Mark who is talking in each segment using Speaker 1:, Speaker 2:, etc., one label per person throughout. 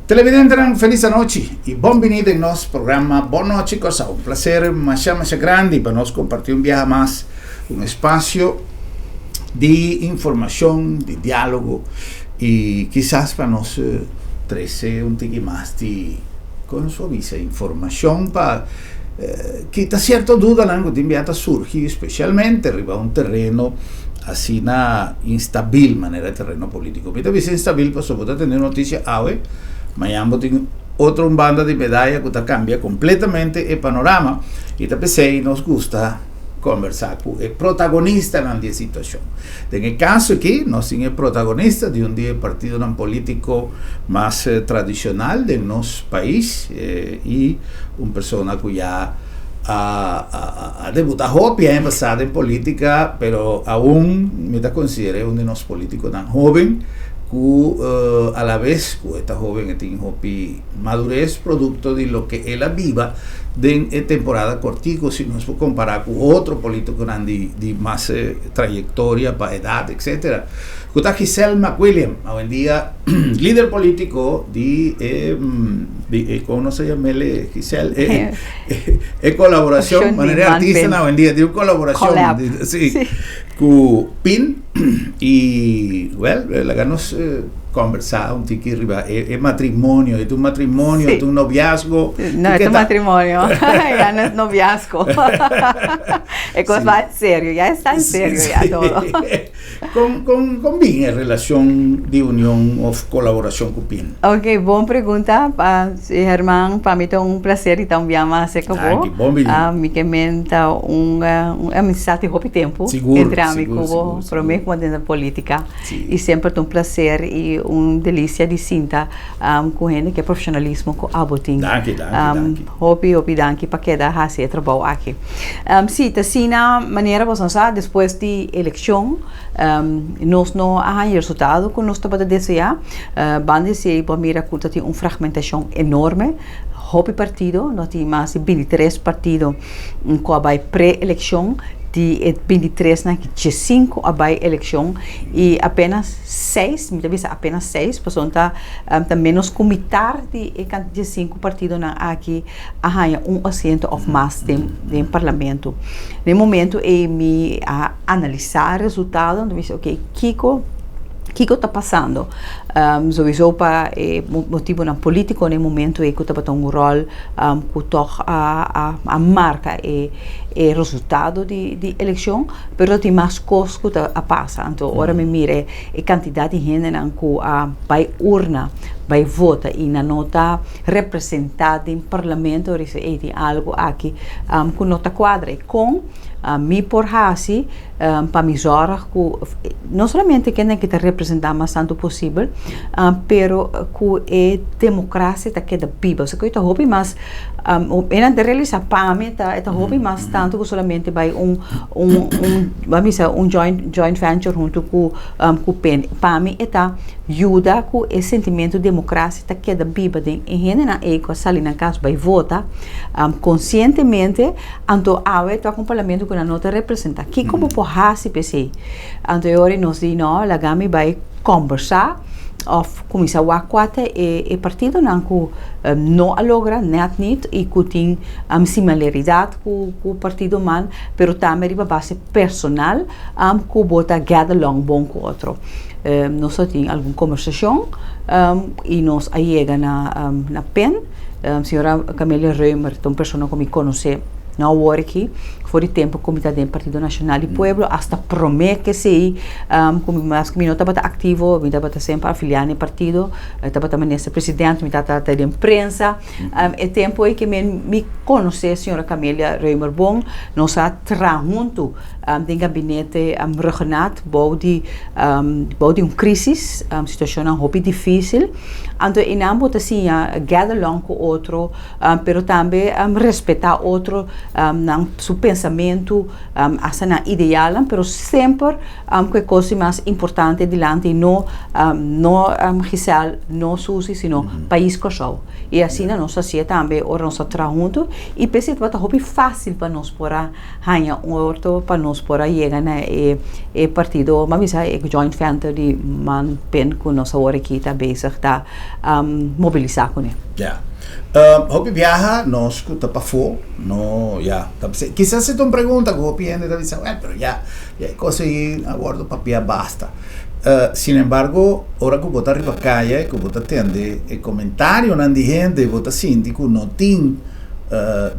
Speaker 1: Televidentenan, felis anochi i bon bini den nos programa Bon Nochi Kòrsou. Un plaser masha masha grandi pa nos kompartí un biaha mas un espasio di informashon, di diálogo i kisas pa nos trese un tiki mas di, kon nos por bisa, informashon pa kita sierto dudanan ku tin biaha ta surgi spesialmente riba un tereno asina instabil manera e tereno politico. Mi ta bisa instabil pasobra bo ta tende noticia awe, mañan bo tin otro un banda di medaya cu ta cambia completamente e panorama y ta p'esey nos gusta conversa cu e protagonistanan di e situacion. Den e caso aki nos tin e protagonista di un di e partidonan politico mas tradicional den nos pais y un persona cu ya a debuta hopi aña pasá den polítika, pero aun mi ta konsider'é un di nos polítikonan hóben ku alabes ku e ta hóben e tin hopi madures produkto di loke el a biba den e temporada kòrtiku si nos por kompará ku otro polítikonan di mas trayektoria pa edat etsetera. Ku ta Giselle McWilliam, awendia lider politico di e di e como nos a yam'el Giselle e e colaboracion manera e artistanan awendia di un colaboracion di si cu Pin y well laga nos conversa un tiki riba e e matrimonio e ta un matrimonio e ta un noviazgo
Speaker 2: No e ta un matrimonio ya no es noviazgo e cos va en serio ya esta en serio ya todo.
Speaker 1: Kon kon kon bin e relashon di union òf kolaborashon ku pin?
Speaker 2: Ok, bon pregunta pa Herman. Pa mi ta un plaser di ta un bia mas serka bo.
Speaker 1: Danki, bon bini.
Speaker 2: Mi ke men ta un un amistat di hopi tempu
Speaker 1: Sigur,
Speaker 2: entre ami
Speaker 1: sigur,
Speaker 2: ku bo,
Speaker 1: sigur, sigur.
Speaker 2: promé ku bo den politika.
Speaker 1: Si.
Speaker 2: I semper ta un plaser i un delisia di sinta ku hende ku e profeshonalismo ku abo tin.
Speaker 1: Danki, danki, danki.
Speaker 2: Hopi, hopi danki pa keda hasi e trabou aki. Sí, ta asina manera boso sa, despues di elekshon nos no a haña e resultado ku nos tabata deseá. Banda di esei bo a mira ku ta tin un fragmentashon enorme. Hopi partido, nos tin mas di bintitres partido ku a bai pre-elekshon. Di e bintitres nan aki diesinku a bai elekshon i apenas seis, mi ta bisa apenas seis, pasobra ta ménos ku mitar di e diesinku partidonan aki a haña un asiento òf mas den den parlamento. Den e momento ei mi a analisá e resultado, mi bisa oke kiko kiko ta pasando? Souiso pa e motibunan polítiko den e momento ei ku tabata un ròl ku tòg a a marka e e resultado di di elekshon, pero tin mas kos ku ta a pasa. Anto ora mi mira e kantidat di hendenan ku a bai urna, bai vota i nan no ta representá den parlamento, a bisa ey tin algu aki ku no ta kuadra. I kon mi por hasi pa mi zòrg ku no solamente kende ki ta representá mas tantu posibel, pero ku e demokrasia ta keda biba. Osea ku e ta hopi mas e nan ta realisá pa mi e ta hopi mas tantu ku solamente bai un un un ban bisa un joint joint venture huntu ku ku pen. Pa mi e ta yuda ku e sentimentu demokrasia ta keda biba den e hendenan ei ku a sali nan kas bai vota konsientemente anto awe tok un parlamento ku nan no ta representá. Kiko bo por hasi p'esei? Anto e ora nos di no laga mi bai kòmbersá òf kuminsá wak kua ta e partidonan ku no a logra nèt nit i ku tin similaridat ku ku partido man pero tambe riba base personal ku bo ta get along bon ku otro. Nos a tin algun kombersashon i nos a yega na na pen. Señora Camelia Römer ta un persona ku mi konosé no awor aki, for di tempu ku mi ta den Partido Nashonal di Pueblo asta promé ku esei ku mi mas ku mi no tabata aktivo mi tabata semper afiliá na e partido, tabata minister presidente, mi tabata den prensa. E tempu ei ke mi konosé señora Camelia Römer bon, nos a traha huntu den gabinete Rhuggenaath bou di bou di un crisis, situacionnan hopi dificil, anto einan bo ta siña get along cu otro, pero tambe respeta otro. Nan su pensamentu, hasta nan idealnan, pero semper ku e kos di mas importante dilanti no no Giselle, no Susie, sino pais Kòrsou. I asina nos a hasié tambe ora nos a traha huntu i p'esei tabata hopi fásil pa nos por a haña un orto pa nos por a yega na e e partido, m'a bisa e joint venture di man pen ku nos awor aki ta bezig ta mobilisá kuné.
Speaker 1: Ya. Hopi biaha nos ku ta pafó no ya ta bisa kisas e ta un pregunta ku hopi hende ta bisa wèl pero ya ya e kos ei a wòrdu papia basta. Sin embargo ora ku bo ta riba kaya i ku bo ta tende e komentarionan di hende bo ta sinti ku no tin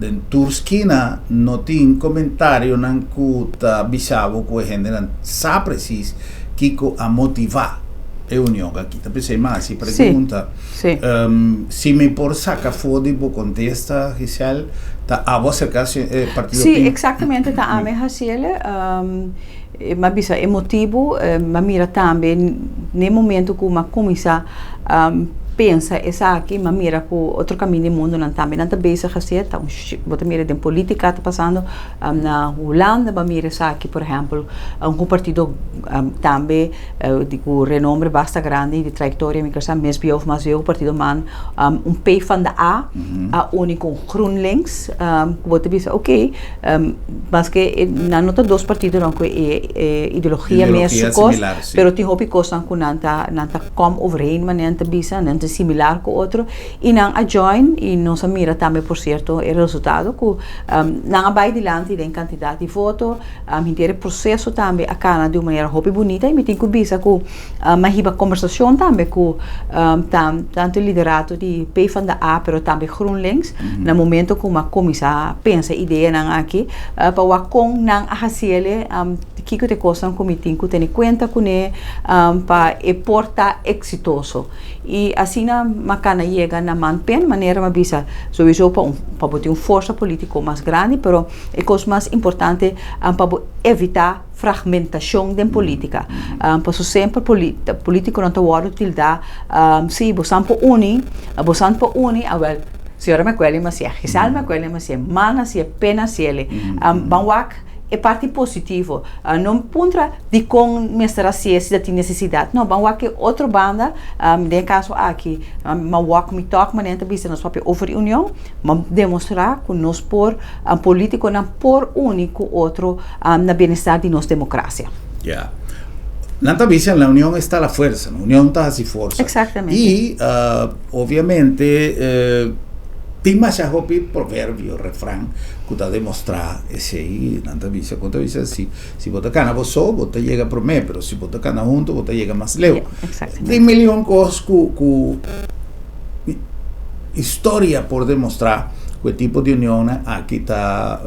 Speaker 1: den tur skina no tin komentarionan ku ta bisa bo ku e hendenan sa presis kiko a motivá e union aki. Ta p'esei mi a hasi pregunta.
Speaker 2: Sí.
Speaker 1: Si mi por saca for di bo contesta, Giselle, ta abo acerca e partido
Speaker 2: Sí,
Speaker 1: pin?
Speaker 2: exactamente ta ami haciele. M'a bisa e motibu, m'a mira tambe n'e momento cu m'a cuminsa pensa esaki, m'a mira cu otro caminda di mundonan tambe nan ta bezig hacié, ta un bo ta mira den politica ta pasando, na Hulanda bo a mira esaki por ehempel, un partido tambe di ku renombre basta grandi di trayektoria mi kere sa mes bieu of mas bieu ku partido man un P van de A a uni ku GroenLinks ku bo ta bisa oke maske nan no ta dos partidonan ku e ideologia mes kos pero tin hopi kosnan ku nan ta nan ta kom overeen manera nan ta bisa nan ta similar ku otro i nan a join i nos a mira tambe por sierto e resultado ku nan a bai dilanti den kantidat di voto. Henter e proseso tambe a kana di un manera hopi bunita i mi tin ku bisa ku mi a hiba kombersashon tambe ku tantu e liderato di PvdA pero tambe GroenLinks na momento ku mi a kuminsá pensa e ideanan aki pa wak kon nan a hasi el, kiko ta e kosnan ku mi tin ku tene kuenta kuné pa e por ta eksitoso. I asina mi a kana yega na man pen manera mi a bisa souiso pa un pa bo tin un forsa polítiko mas grandi pero E kos mas importante pa bo evitá fragmentashon den polítika. Pasobra semper polítikonan ta wòrdu tildá, sí, bosan por uni, bosan por uni, awèl, señora Macueli masié, Giselle Macueli masié, Man hasié, Pen hasié, ban wak e parti positivo. No puntra dikon mester hasié si ta tin nesesidat, no, ban wak e otro banda, den e kaso aki, mi a wòk mi tòk manera ta bisa nos papia over di union. Ma demostrá ku nos por, polítikonan por uni ku otro na bienestar di nos demokrasia.
Speaker 1: Ya. Nan ta bisa en la union esta la fuerza, no? Union ta hasi forsa.
Speaker 2: Exactamente.
Speaker 1: I obviamente tin masha hopi proverbio, refran ku ta demostrá esei. Nan ta bisa, kon ta bisa si si bo ta kana bo so bo ta yega promé, pero si bo ta kana huntu bo ta yega mas leu.
Speaker 2: Ya, exactamente.
Speaker 1: Tin milion kos ku ku Historia por demostrá ku e tipo di unionnan aki ta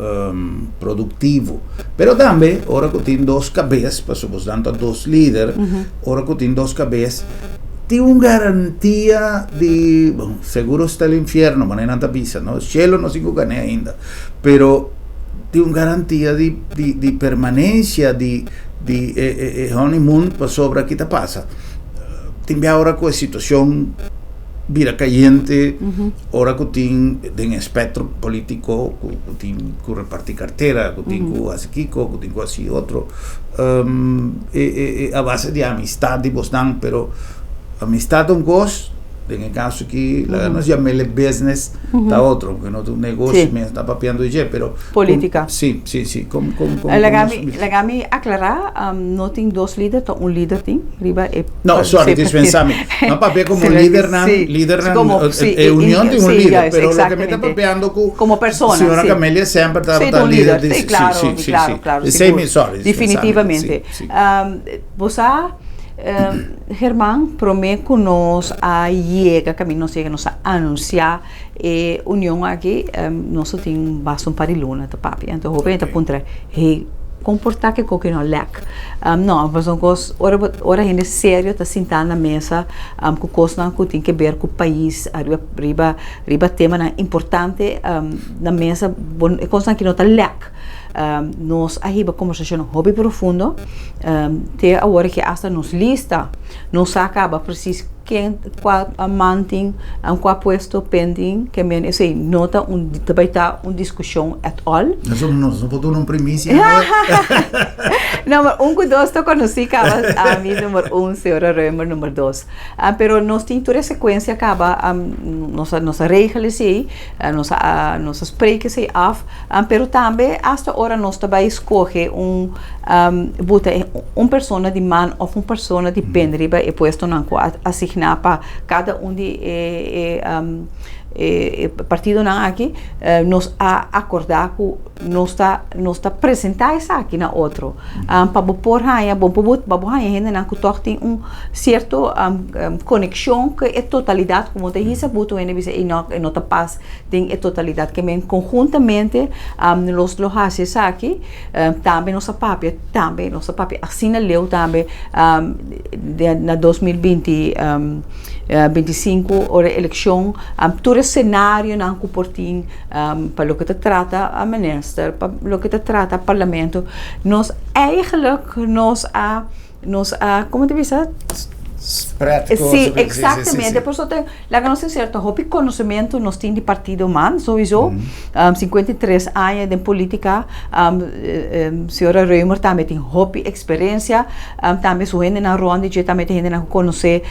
Speaker 1: produktivo. Pero tambe ora ku tin dos kabes, pasobra bosnan ta dos lider, ora ku tin dos kabes tin un garantia di, bon, seguro sta el infierno, manera nan ta bisa, no? Shelo no sin ku gané ainda, pero tin un garantia di di permanencia di di e e honeymoon pasobra ki ta pasa? Tin bia ora ku e situashon bira kayente, ora ku tin den espectro politiko ku tin ku reparti kartera, ku tin ku hasi kiko, ku tin ku hasi otro, e a base di amistad di bosnan, pero amistad ta un kos, den e kaso aki laga nos yam'el e business ta otro, aunke no ta un negoshi mes ta papiando di dje, pero
Speaker 2: Politica.
Speaker 1: Si, si, si. Kon, kon, kon,
Speaker 2: Laga mi, laga mi aclara, no tin dos lider, ta un lider tin riba e
Speaker 1: No, sorry, dispensa mi. No papia como lidernan, lidernan, e union tin un lider, pero loke mi ta papiando cu
Speaker 2: Como persona,
Speaker 1: Señora Camelia semper tabata lider di,
Speaker 2: si, claro,
Speaker 1: si, si,
Speaker 2: claro, claro,
Speaker 1: Esey mi, sorry,
Speaker 2: Definitivamente. Bo sa, German, prome cu nos a yega, caminda nos yega, nos a anuncia E union aki nos a tin basta un par di luna ta papia, enton hopi hende ta puntra, hey, kon por ta ke koki no lèk? No, pasobra kos ora bo ora hende serio ta sintá na mesa ku kosnan ku tin ke ber ku pais ariba riba riba temanan importante na mesa bo e kosnan aki no ta lèk. Nos a hiba kombersashonnan hopi profundo te awor ke asta nos lista no sa kaba presis. ken kua man tin, kua puesto pen tin, ke men esei no ta un ta bai ta un diskushon at all.
Speaker 1: Nos no por duna un primisia.
Speaker 2: Number un ku dos ta konosí kaba, ami number un, señora Römer number dos. Pero nos tin tur e sekuensia kaba, nos a nos a regel esei, nos a nos a spreek esei af, pero tambe asta ora nos ta bai skohe un buta un persona di man òf un persona di pen riba e puestonan ku a asigná pa kada un di e e partidonan aki, nos a akordá ku nos ta nos ta presentá esaki na otro pa bo por haña bo por pa bo haña hendenan ku tòg tin un sierto konekshon ku e totalidat ku bo ta hisa bo tur hende bisa e no e no ta pas den e totalidat ke men konhuntamente nos lo hasi esaki tambe nos a papia tambe nos a papia asina leu tambe na 2020 25 ora elekshon tur e senarionan ku por tin pa loke ta trata a minister, pa loke ta trata parlamento, nos eigenlijk nos a, nos a, como ta bisa?
Speaker 1: Spread
Speaker 2: Sí, exactamente. Por eso te, laga nos ser cierto, hopi conocimiento nos tin di partido man, sowieso. 53 aña den politica. Señora Römer tambe tin hopi experiencia. Tambe su hendenan rond di dje tambe tin hendenan cu conoce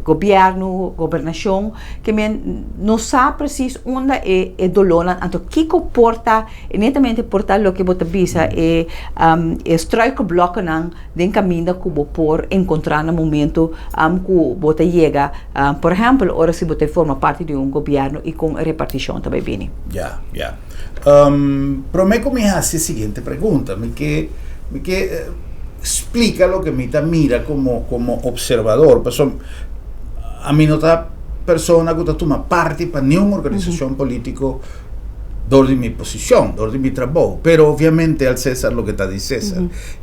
Speaker 2: gobierno, gobernacion. Ke men no sa presis unda e e dolónan, anto kiko por ta, netamente por ta loke bo ta bisa e e struikelblokkenan den kaminda ku bo por enkontrá na momento ku bo ta yega, por ehèmpel ora si bo ta forma parti di un gobièrnu i kon e repartishon ta bai bini.
Speaker 1: Ya, ya. Promé ku mi hasi e siguiente pregunta, mi ke mi ke splika loke mi ta mira komo komo opservador, pasobra Ami no ta persona ku ta tuma parti pa niun organisashon polítiko dor di mi posishon, dor di mi trabou, pero obviamente al César loke ta di César.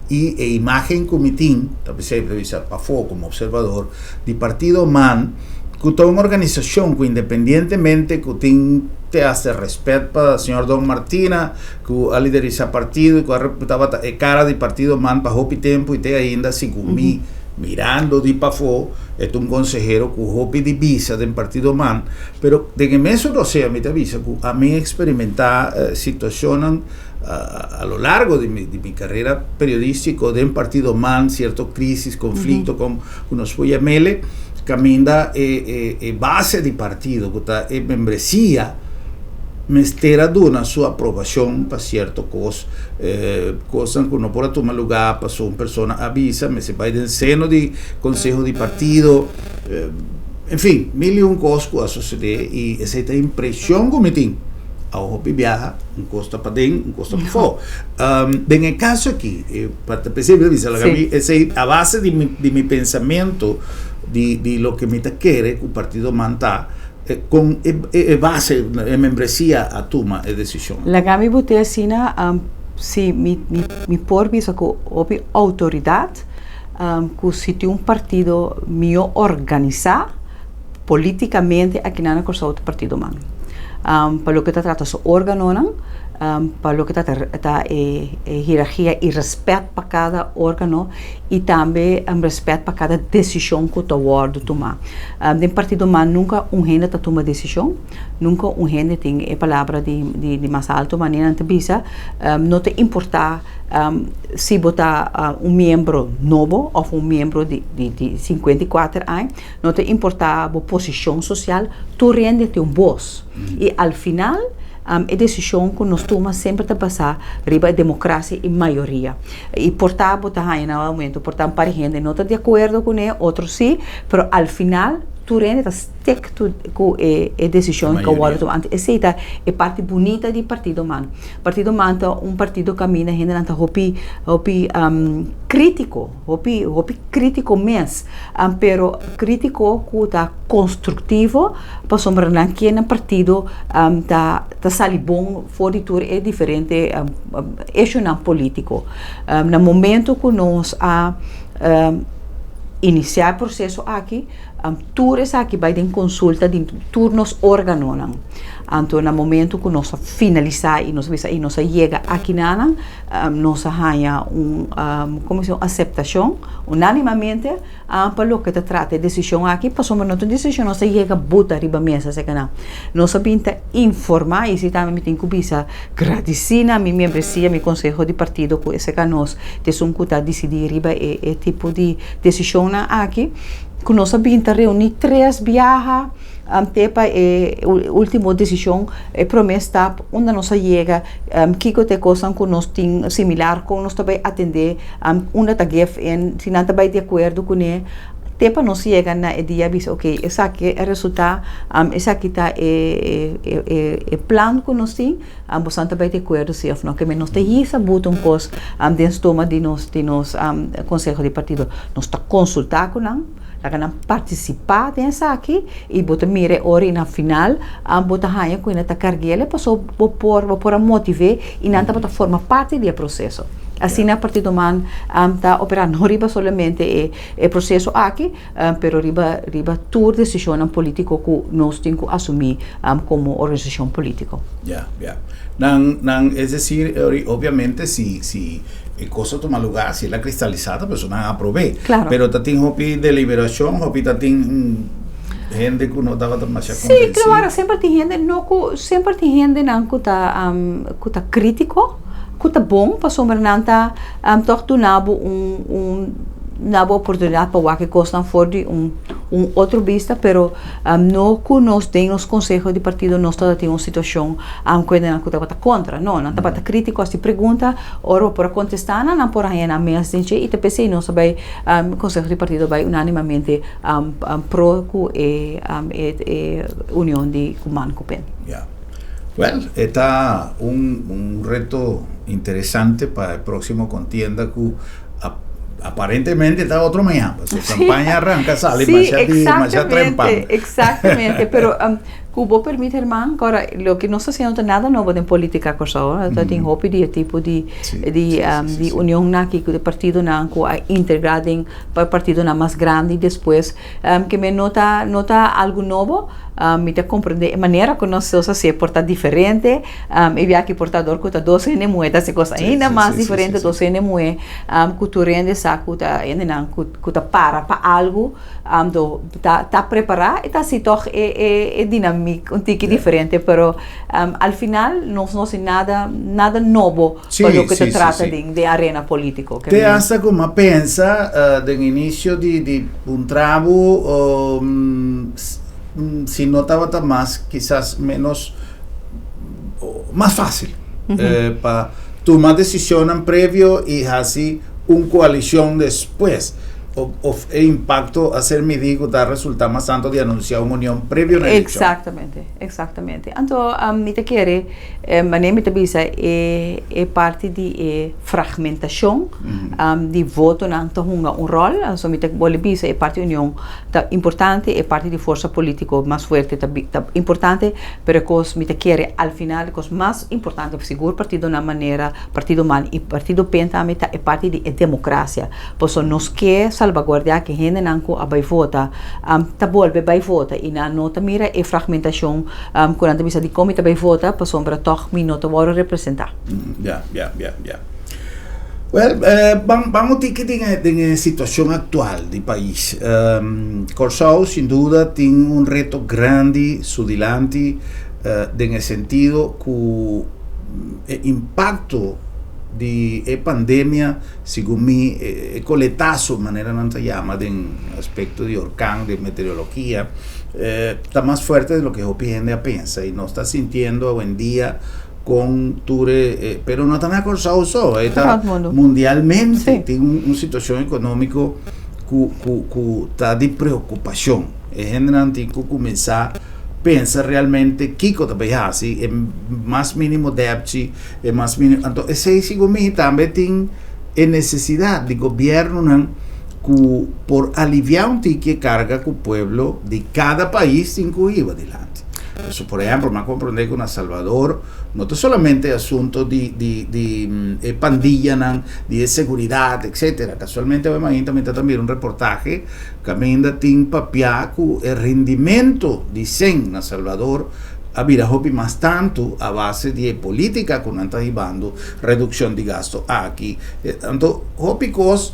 Speaker 1: I e imágen ku mi tin, ta p'esei mi ta bisa pafó komo opservador, di Partido man, ku ta un organisashon ku independientemente ku tin te hasta rèspèt pa señor Don Martina, ku a liderisá partido i ku a tabata e kara di Partido man pa hopi tempu i te ainda segun mi Mirando di pafó, e ta un konsehero ku hopi di bisa den partido man, pero den e mesun rosea mi ta bisa ku ami a eksperimentá situashonnan a lo largo di mi di mi karera periodístiko den partido man, sierto krísis, konflikto kon ku nos por yam'ele, kaminda e e e base di partido ku ta e membresia mester a duna su aprobashon pa sierto kos. Kosnan ku no por a tuma lugá pasobra un persona a bisa, mester bai den seno di konseho di partido, en fin, mil i un kos ku a susedé i esei ta impreshon ku mi tin. A hopi biaha un kos ta paden, un kos ta pafó. Den e kaso aki, pa ta p'esei mi ta bisa laga mi esei a base di mi di mi pensamentu di di loke mi ta kere ku partido man ta, Kon e base, e membresia a tuma e desishon?
Speaker 2: Laga mi bot'é asina, si mi mi por bisa ku hopi outoridat ku si tin un partido mihó organisá polítikamente akinan na Kòrsou ta Partido Man. Pa loke ta trata su órganonan, pa loke ta trata e hierargia i rèspèt pa kada órgano i tambe rèspèt pa kada desishon ku ta wòrdu tumá. Den partido man nunka un hende ta tuma desishon, nunka un hende tin e palabra di di mas alto, manera nan ta bisa no ta importá si bo ta un miembro nobo òf un miembro di di di 54 aña, no ta importá bo posishon sosial, tur hende tin un bos i al final e desishon ku nos tuma semper ta basá riba e demokrasia i mayoria. I por ta bo ta haña na momento, por ta un par di hende no ta di akuerdo kuné, otro sí, pero al final tur hende ta stick to ku e e desishon ku a wòrdu tuma. Anto esei ta e parti bunita di Partido Man. Partido Man ta un partido kaminda hendenan ta hopi hopi krítiko, hopi hopi krítiko mes, pero krítiko ku ta konstruktivo pasobra nan kier nan partido ta ta sali bon for di tur e diferente issuenan politico. Na momento cu nos a inicia e proceso aki, Tur esaki bai den konsulta di tur nos órganonan. Anto na momento ku nos a finalisá i nos a bisa i nos a yega akinanan, nos a haña un, komo se un aseptashon unánimamente pa loke ta trata e desishon aki, pasobra no ta un desishon nos a yega buta riba mesa asekanan. Nos a bin ta informá i si tambe mi tin ku bisa gradisí na mi membresia, mi konseho di partido ku esei ka nos ta esun ku ta disidí riba e tipo di desishonnan aki. Ku nos a bin ta reuní tres biaha te pa e último desishon, e promé stap unda nos a yega, kiko ta e kosnan ku nos tin similar, kon nos ta bai atendé, unda ta gef in, si nan ta bai di akuerdo kuné, te pa nos yega na e dia bisa oke esaki a resultá, esaki ta e plan ku nos tin, boso ta bai di akuerdo si òf no. Ke men nos ta hisa buta un kos den stoma di nos di nos konseho di partido. Nos ta konsultá ku nan, laga nan partisipá den esaki i bo ta mira e ora i na final bo ta haña ku nan ta karg'el pasobra bo por bo por a motiv'é i nan tabata forma parti di e proseso. Asina Partido Man ta operá no riba solamente e proseso aki pero riba riba tur desishonnan polítiko ku nos tin ku asumí komo organisashon polítiko.
Speaker 1: Ya, ya. Nan, nan, es decir, obviamente si, si e kos a tuma lugá, si el a kristalisá, ta pasobra nan a aprob'é.
Speaker 2: Klaro.
Speaker 1: Pero ta tin hopi deliberashon, hopi ta tin hende ku no tabata masha konvensí.
Speaker 2: Sí, klaro, semper tin hende no ku, semper tin hendenan ku ta, ku ta krítiko, ku ta bon pasobra nan ta tòg duna bo un, un. Na bo oportunidat pa wak e kosnan for di un un otro bista, pero no ku nos den nos konseho di partido nos tabata tin un situashon ku hendenan ku tabata kontra, no, nan tabata kritiko, hasi pregunta, ora bo por a kontestá nan, nan por a haña nan mes den dje i ta p'esei nos a bai konseho di partido a bai unánimamente pro ku e e union di ku man ku pen.
Speaker 1: Ya. Wèl, e ta un un reto interesante pa e próksimo kontienda ku Aparentemente ta otro mañana, pasobra
Speaker 2: Sí.
Speaker 1: campaña arranca sali
Speaker 2: Sí,
Speaker 1: masha di masha trempan.
Speaker 2: exactamente, exactamente. Pero ku bo permit Herman, kora loke nos ta haciendo ta nada nobo den politica Kòrsou. Ta tin hopi di e tipo di
Speaker 1: Sí,
Speaker 2: di
Speaker 1: sí, sí, sí,
Speaker 2: di
Speaker 1: sí.
Speaker 2: unionnan aki ku e partidonan ku a integra den pa partidonan mas grandi despues. Ke men no ta no ta algu nobo. Mi ta komprendé e manera ku nos ta hasié por ta diferente. E biaha aki por ta dor ku ta dos hende muhé ta hasi kos ainda mas diferente, dos hende muhé ku tur hende sa ku ta hendenan ku ta para pa algu, anto ta ta prepará i ta hasi tòg e e e dinamik un tiki diferente, pero al final nos no hasi nada nada nobo pa loke ta trata den den arena polítiko.
Speaker 1: Te hasta ku mi a pensa den inisio di di puntra bo si no tabata mas kisas menos mas fácil pa tuma decisionnan previo y haci un coalicion despues of e impacto a ser midi cu ta resulta mas tanto di anuncia un union previo na eleccion.
Speaker 2: Exactamente, exactamente. Anto mi ta kere manera mi ta bisa e e parti di e fragmentacion di votonan ta hunga un rol, anto mi ta bolbe bisa e parti union ta importante, e parti di forsa politico mas fuerte ta ta importante, pero e cos mi ta kere al final e cos mas importante sigur partidonan manera partido man y partido pen tambe ta e parti di e democracia, pasobra nos ke salvaguardia ke hendenan cu a bay vota ta bolbe bay vota y nan no ta mira e fragmentacion cu nan ta bisa dicon mi ta bay vota pasobra tog mi no ta worde representa.
Speaker 1: Ya, ya, ya, ya. Well, ban ban un tiki den e den e situacion actual di pais. Kòrsou sin duda tin un reto grandi su dilanti den e sentido ku e impakto di e pandemia, segun mi, e koletaso manera nan ta yama den aspekto di orkan, di meteorologia, ta mas fuerte di loke hopi hende a pensa i nos ta sintiendo awendia Con tur e, pero no ta na Kòrsou so, e ta mundialmente tin un situacion economico cu cu cu ta di preocupacion. E hendenan tin cu cuminsa pensa realmente kico ta bay haci, e mas minimo debchi, e mas minimo, anto esey segun mi tambe tin e necesidad di gobiernonan cu por alivia un tiki e carga cu pueblo di cada pais tin cu hiba dilanti. So, por ehempel, m'a comprende cu na Salvador no ta solamente asunto di e pandillanan, di seguridad, etc. Casualmente, awe mainta mi ta mira un reportahe caminda tin papia cu e rendimento di sèn na Salvador a bira hopi mas tanto a base di politica cu nan ta hibando, reduccion di gasto aki. Anto, hopi cos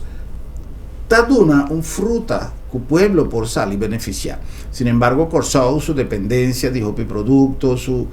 Speaker 1: ta duna un fruta cu pueblo por sali beneficia. Sin embargo, Corsou, su dependencia di hopi producto, su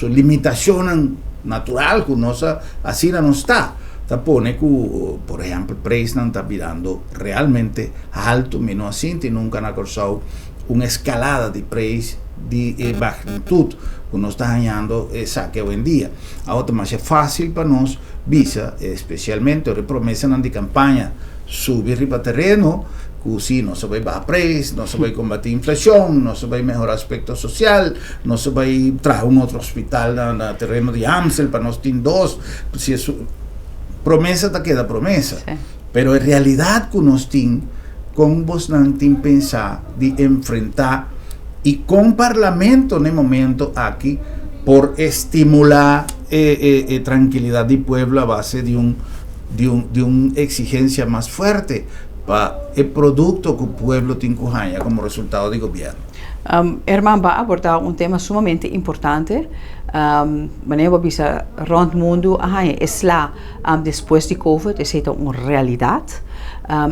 Speaker 1: limitacion natural cu nos asina no ta, ta pone cu, por ehempel, prijsnan ta birando realmente halto. Mi no a sinti nunca na Corsou un escalada di prijs di magnitud cu nos ta hañando esaki hoy en dia. Awor ta mas facil pa nos bisa, especialmente e promesanan di campaña subi riba tereno, cu si nos ta bay baha prijs, nos ta bay combati inflacion, nos ta bay mehora aspecto social, nos ta bay traha un otro hospital na tereno di Amstel pa nos tin dos, si promesa ta keda promesa. Pero en realidad cu nos tin, con bosnan tin pensa di enfrenta y con parlamento na momento aki por estimula tranquilidad di pueblo a base di un exigencia mas fuerte pa e producto cu pueblo tin cu haya como resultado di gobierno?
Speaker 2: Herman, bo a aborda un tema sumamente importante. Manera bo a bisa, rond mundo e sla despues di COVID, esey ta un realidad.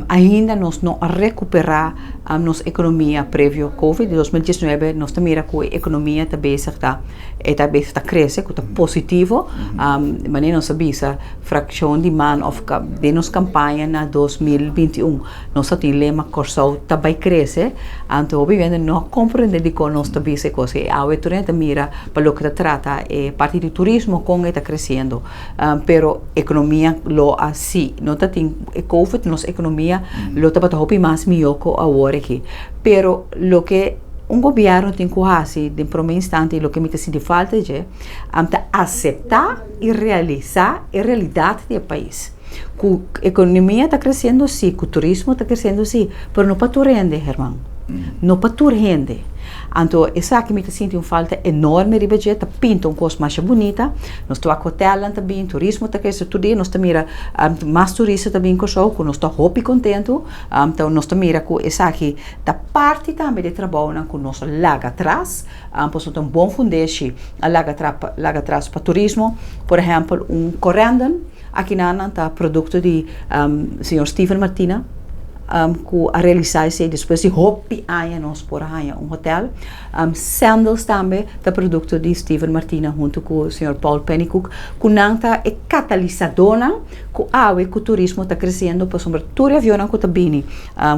Speaker 2: Ainda nos no a recupera nos economia previo COVID. Den 2019 nos ta mira cu e economia ta bezig ta crece, cu ta positivo. Manera nos a bisa, fraccion di MAN of den nos campaña na 2021, nos tin lema "Corsou ta bay crece", anto obviamente no comprende di con nos ta bisa cos. Awe tur ta mira pa loke ta trata e parti di turismo con ta creciendo. Pero economia lo asina, no ta tin COVID, nos economia lo tabata hopi mas miho cu awor aki. Pero loke un gobierno tin cu haci den prome instante, loke mi ta sinti falta ta acepta y realisa e realidad di e pais. Cu economia ta creciendo si, cu turismo ta creciendo si, pero no pa tur hende, Herman. No pa tur hende. Anto, esaki mi ta sinti un falta enorme riba dje. Ta pinta un cos mas bunita. Nos ta hotel tambe, turismo ta crece tur dia, nos ta mira mas turista tambe cu nos ta hopi contento. Anto, nos ta mira cu esaki ta parti tambe di trabou cu nos a laga atras, pasobra un bon fundeshi a laga atras pa turismo. Por ehempel, un Corendon, aki nan ta producto di señor Steven Martina, cu a realisa esey despues di hopi aña nos por haya un hotel. Sandals tambe ta producto di Steven Martina hunto cu señor Paul Pennycook, cu nan ta e catalisadornan cu awe cu turismo ta creciendo, pasobra tur avion cu ta bini,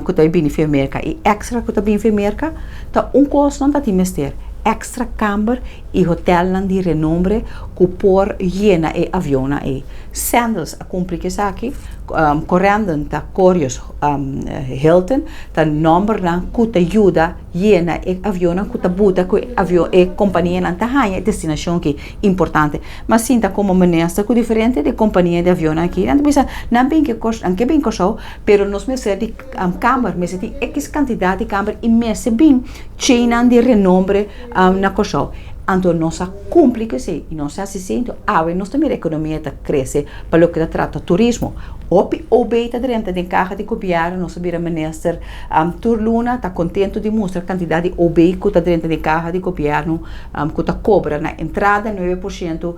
Speaker 2: cu ta bini for America y extra cu ta bini for America, ta un cos nan ta tin mester: extra camber y hotelnan di renombre cu por yena e avion e. Sandals a cumpli cu esaki, Corendon ta Corios, Hilton, ta nombernan cu ta yuda yena e avion, cu ta buta cu avion e companianan ta haya destinacion cu importante. Mas sinta como minister cu diferente di compania di avion aki, nan bisa nan bin cu cos, nan ke bin Corsou, pero nos mester di camber, mester di X cantidad di camber y mester bin chain di renombre na Corsou. Anto nos a cumpli cu esey y nos a sinti awe nos tambe economia ta crece pa loke ta trata turismo. Hopi OB ta drenta den caha di gobierno. Nos bira minister tur luna ta contento di mustra cantidad di OB cu ta drenta den caha di gobierno, cu ta cobra na entrada 9%,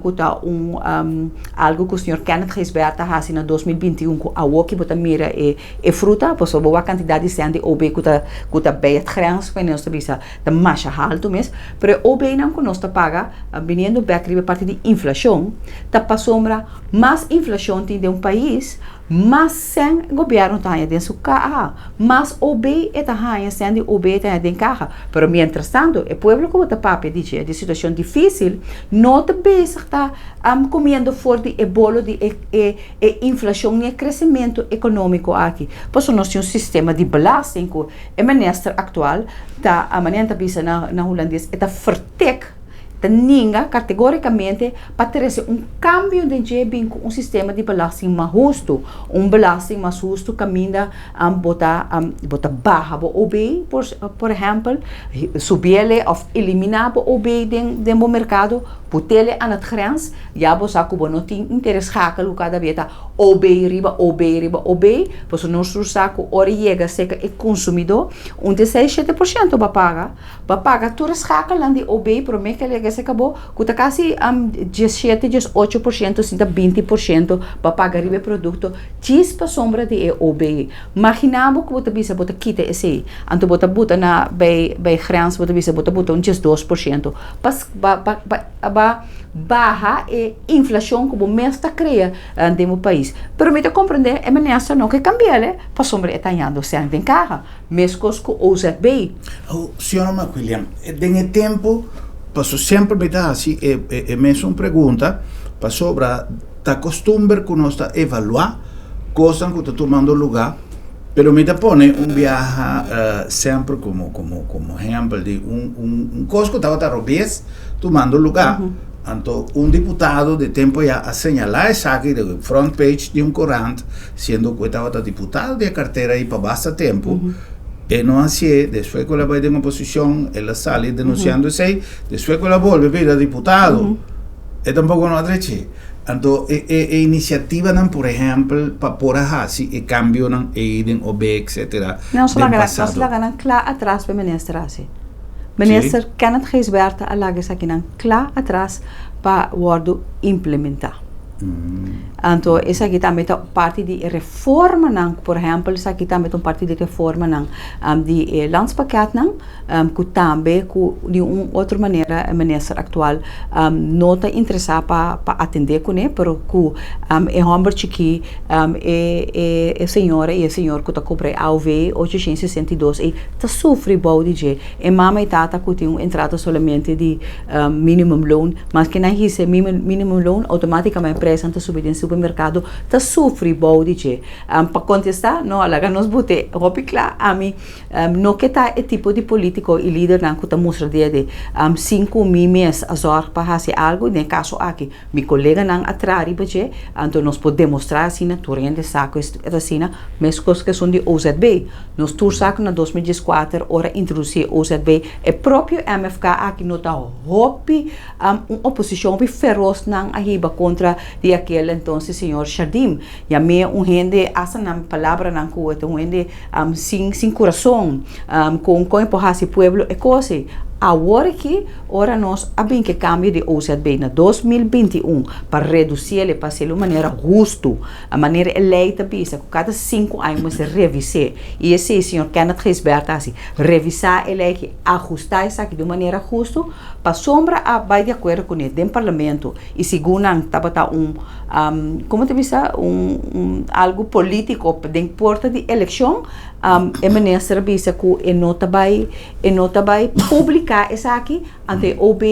Speaker 2: cu ta algo cu señor Kenneth Gijsbertha a haci na 2021, cu awo cu bo ta mira e fruta, pasobra e cantidad di cen di OB cu ta bij het grens, cu nos ta bisa ta mas halto mes, pero OB nan cu nos ta paga, biniendo back riba parti di inflacion, ta pasobra mas inflacion tin den un pais, mas cen gobierno ta den su caha, mas OB e ta haya, cen di OB ta den caha. Pero mientras tanto, e pueblo cu ta papia di situacion dificil, no ta bezig ta comiendo for di e bolo di e inflacion y crecemento economico aki. Pasobra nos tin un sistema di belasting cu e minister actual ta a manera ta bisa na hulandes, ta vertik. Ta ninga kategórikamente pa trese un kambio den dje bin ku un sistema di belasting mas hustu. Un belasting mas hustu kaminda bo ta bo ta baha bo OB por por ehèmpel, subiele òf eliminá bo OB den den bo merkado, putele aan het grens, ya bo sa ku bo no tin interschakel ku kada bia ta OB riba OB riba OB, pasobra nos tur sa ku ora yega serka e konsumidó un te seis shete por shento bo a paga. Pa paga tur e schakelnan di OB prome ke lege se kabo, ku ta kasi 17, 18%, sinta 20% pa paga riba e produkto djis pasobra di e OB. Magina bo ku bo ta bisa bo ta kita esei, anto bo ta buta na bij bij grens bo ta bisa bo ta buta un 12% pa pa pa baha e inflashon ku bo mes ta krea den bo pais. Pero mi ta komprende e minister no ke kambi'el pasobra e ta hañando sèn den kaha. Meskos ku OZB.
Speaker 1: Oh, señora McWilliam, den e tempo, paso semper mi ta hasi e, e, e mesun pregunta, pasobra ta costumber ku nos ta evaluá kosnan ku ta tumando lugá, pero mi ta pone un biaha uh, semper komo, komo, komo ehempel di un, un, un kos ku tabata robes tumando lugá. Anto un diputado di tempo ya a señalá esaki den front page di un korant, siendo ku e tabata diputado di e kartera ei pa basta tempu, e no hasié, despues ku el a bai den oposishon el a sali denunsiando esei, despues ku el a bolbe bira diputado e tampoko no a drechi. Anto e e e inisiativanan por ehèmpel pa por a hasi e kambionan ei den OB etcetera
Speaker 2: Nos
Speaker 1: den
Speaker 2: laga nos
Speaker 1: pasado.
Speaker 2: laga nan kla atras pa e minister hasi. Minister Kenneth Gijsbertha a laga esakinan kla atras pa wòrdu implementá. Anto esaki tambe ta parti di e reformanan, por ehèmpel esaki tambe ta un parti di reformanan di e landspakketnan ku tambe ku di un otro manera e minister aktual no ta interesá pa pa atendé kuné pero ku e hòmber chikí e e e señora i e señor ku ta kubra e AOV 862 ei ta sufri bou di dje. E mama i tata ku tin un entrada solamente di minimumloon, maske nan hisa e minimumloon, outomátikamente preisnan ta subi den supermerkado, ta sufri bou di dje. Pa kontestá, no, laga nos bute hopi kla, ami no ke ta e tipo di polítiko i lidernan ku ta mustra dia di sin ku mi mes a zòrg pa hasi algu, den e kaso aki Mi koleganan a traha riba dje, anto nos por demostrá asina, tur hende sa ku e ta asina, meskos ku esun di OZB. Nos tur sa ku na 2014 ora introdusí e OZB, e propio MFK aki no ta hopi un oposishon hopi feros nan a hiba kontra di akel entonces señor Jardim. Yam'é un hende, asta nan palabranan ku e ta un hende sin sin kurason, kon kon e por hasi pueblo e kos ei. Awor aki ora nos a bin ku e kambio di OZB na 2021 pa redusiel e pa hasiel un manera hustu, a manera e lei ta bisa ku kada sinku aña mester revis'é i esei señor Kenneth Gijsbertha a hasi, revisá e lei aki, ahustá esaki di un manera hustu pasobra a bai di akuerdo kuné den parlamento i segun nan tabata un komo ta bisa un un algu polítiko den porta di elekshon e minister a bisa ku e no ta bai e no ta bai publiká esaki anto e OB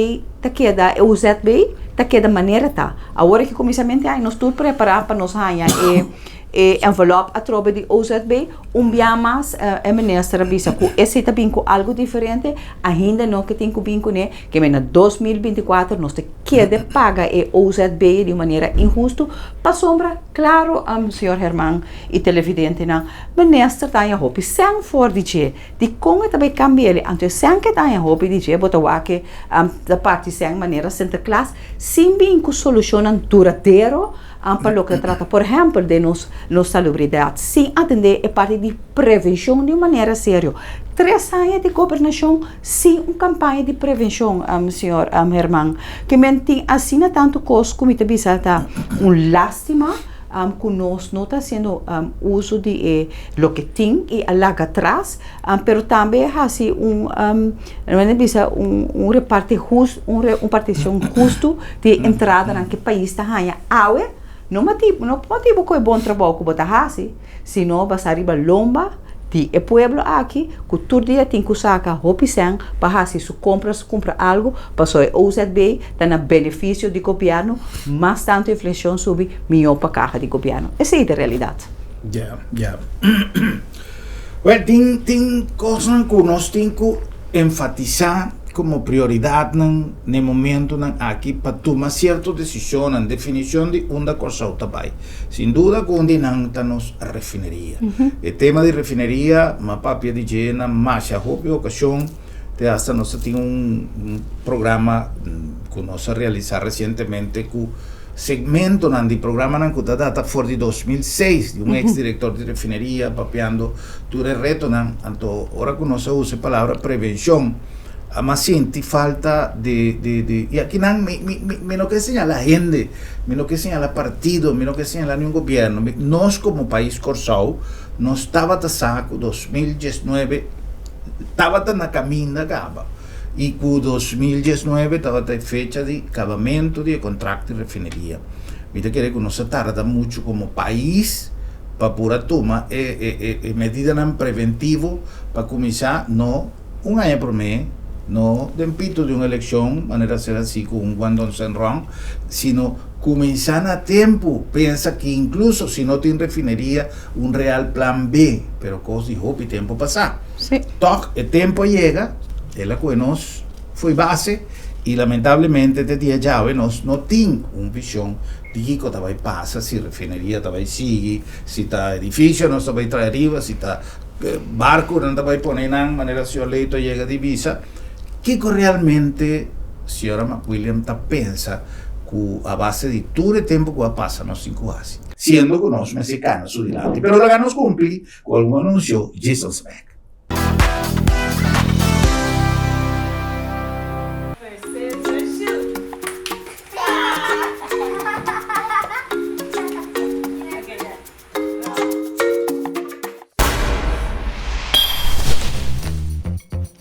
Speaker 2: ta keda e OZB ta keda manera ta awor aki kuminsamentu aña nos tur prepará pa nos haña e e envelop atrobe di OZB un bia mas e minister a bisa ku esei ta bin ku algu diferente ainda no ke tin ku bin kuné ke na 2024 nos ta kede paga e OZB di un manera inhustu pasobra klaro señor Herman i televidentenan minister ta haña hopi sèn for di dje dikon e ta bai kambia el anto e sèn ke ta haña hopi di dje bo ta wak ke ta parti sèn manera Sinterklaas sin bin ku solushonnan duradero pa loke ta trata por ehèmpel den nos nos salubridat sin atendé e parti di prevenshon di un manera serio 3 aña di gobernashon sin un kampaña di prevenshon señor Herman ke men tin asina tantu kos ku mi ta bisa ta un lástima ku nos no ta hasiendo uso di e loke tin i a laga atras pero tambe hasi un men a bisa un un reparti hus un repartishon hustu di e entradanan ku e pais ta haña awe no motibu no motibu ku e bon trabou ku bo ta hasi sino basá riba lomba di e pueblo aki ku tur dia tin ku saka hopi sèn pa hasi su kompras kumpra algu pasobra e OZB ta na benefisio di gobièrnu mas tantu inflashon subi mihó pa kaha di gobièrnu esei ta e realidat.
Speaker 1: Ya, ya. Well, tin, tin kosnan ku nos tin ku enfatisá. komo prioridatnan na e momentunan aki pa tuma sierto desishonnan, definishon di unda Kòrsou ta bai. Sin duda ku un di nan ta nos refineria. E tema di refineria m'a papia di dje na masha hopi okashon, te asta nos a tin un programa ku nos a realisá resientemente ku segmentonan di programanan ku ta data for di 2006 di un eks direktor di refineria papiando tur e retonan. Anto ora ku nos a usa e palabra prevenshon a mas sinti falta di di di i akinan mi mi mi mi no ke señala hende, mi no ke señala partido, mi no ke señala niun gobierno, mi nos komo pais Kòrsou nos tabata sa ku 2019 tabata na kaminda kaba. i ku 2019 tabata e fecha di kabamentu di e kontrakt di refineria. Mi ta kere ku nos a tarda muchu komo pais pa por a tuma e e e medidanan preventivo pa kuminsá no un aña promé, no den pito di un elekshon manera a ser hasi ku un Guandon Senron, sino kuminsá na tempu, pensa ki inkluso si no tin refineria un real plan B, pero kos di hopi tempu pasá. Tòg e tempu a yega, el a kohe nos fo'i base i lamentablemente te dia djawe nos no tin un vision di kiko ta bai pasa, si refineria ta bai sigui, si ta edifisio nos ta bai trae riba, si ta barkunan ta bai pone nan, manera señor Leito a yega di bisa. Kiko realmente señora McWilliam ta pensa ku a base di tur e tempu ku a pasa nos tin ku hasi? Siendo ku nos mester kana su dilanti, pero laga nos kumpli Ku algun anunsio Jesus bek.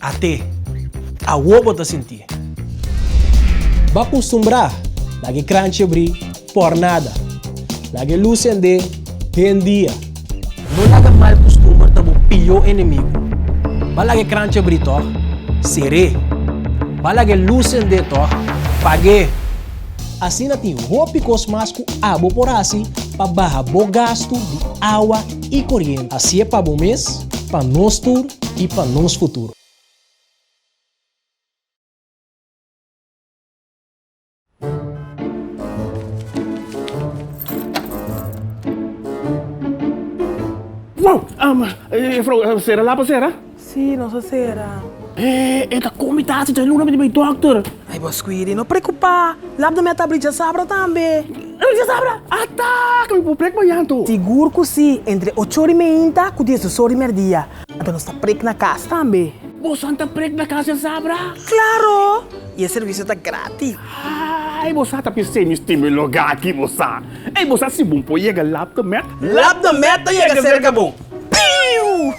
Speaker 3: At'é, awor bo ta sintié. Bo a kustumbrá laga e kranchi abrí por nada. Laga e lus sendé den dia. No laga mal kustumber ta bo pió enemigu. Bo a laga e kranchi abrí tòg? Ser'é. Bo a laga e lus sendé tòg? Pag'é. Asina tin hopi kos mas ku abo por hasi pa baha bo gastu di awa i koriente. Hasié pa bo mes, pa nos tur i pa nos futuro.
Speaker 4: Wow! Juffrouw, sera lapa sera?
Speaker 5: Sí, nos a sera.
Speaker 4: Eh, e ta komi tasi dja luna mi di bai dokter.
Speaker 5: Ai, bo Squidi, no preocupa. Lap de meta abri djasabra tambe.
Speaker 4: Abri djasabra? Ata, ku mi por prek mañan anto.
Speaker 5: Sigur ku si, entre ocho ora i meinta ku diesdos ora i merdia. Anto nos ta prek na kas tambe.
Speaker 4: Boso ta prek na kas djasabra?
Speaker 5: Klaro! I e servisio ta gratis.
Speaker 4: Ai, bo sa ta pis'é mi stima e lugá aki, bo sa. Ei, bo sa si bon por yega Lap de Met?
Speaker 5: Lap de Met ta yega serka bo. Piu!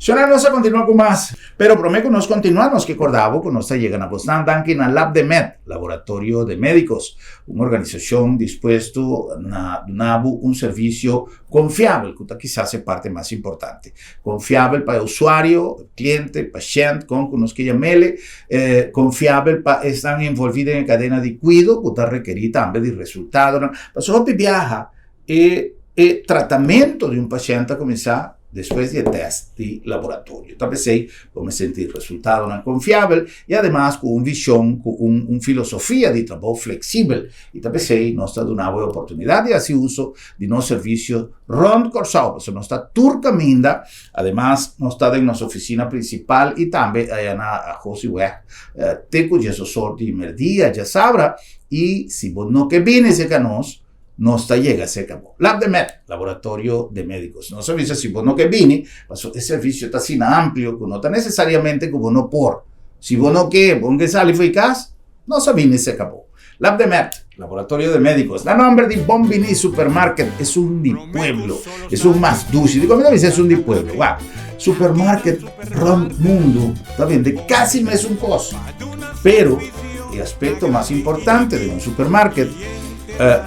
Speaker 1: Shona nos a continua cu mas. Pero prome cu nos continua nos ke corda bo cu nos ta yega na bosnan danki na Labdemed, Laboratorio de Medicos, un organisacion dispuesto na duna bo un servicio Konfiabel, ku ta kisas e parti mas importante. Konfiabel pa e usuario, e kliente, pashènt, kon ku nos ke yam'ele. Konfiabel pa esnan envolví den e kadena di kuido, ku ta rekerí tambe di resultadonan. Pasobra hopi biaha e e tratamentu di un pashènt ta kuminsá. despues di e tèst di laboratorio. Ta p'esei bo mester tin resultadonan konfiabel i ademas ku un vishon ku un un filosofia di trabou fleksibel. I ta p'esei nos ta duna bo e oportunidat di hasi uso di nos servisio rònt Kòrsou, pasobra nos ta tur kaminda. Ademas nos ta den nos ofisina prinsipal i tambe aya na Josiweg te ku diesosor di merdia djasabra. I si bo no ke bini serka nos, nos ta yega serka bo. Lab de Med, Laboratorio de Médicos. Nos a bisa si bo no ke bini, pasobra e servisio ta asina amplio ku no ta nesesariamente ku bo no por. Si bo no ke, bo no ke sali for di kas, nos a bini serka bo. Lab de Med, Laboratorio de Médicos. Na nomber di Bon Bini Supermarket, esun di pueblo, esun mas dushi. Dikon mi ta bisa esun di pueblo? Wak, supermarket rònt mundu ta bende kasi mesun kos. Pero e aspekto mas importante den un supermarket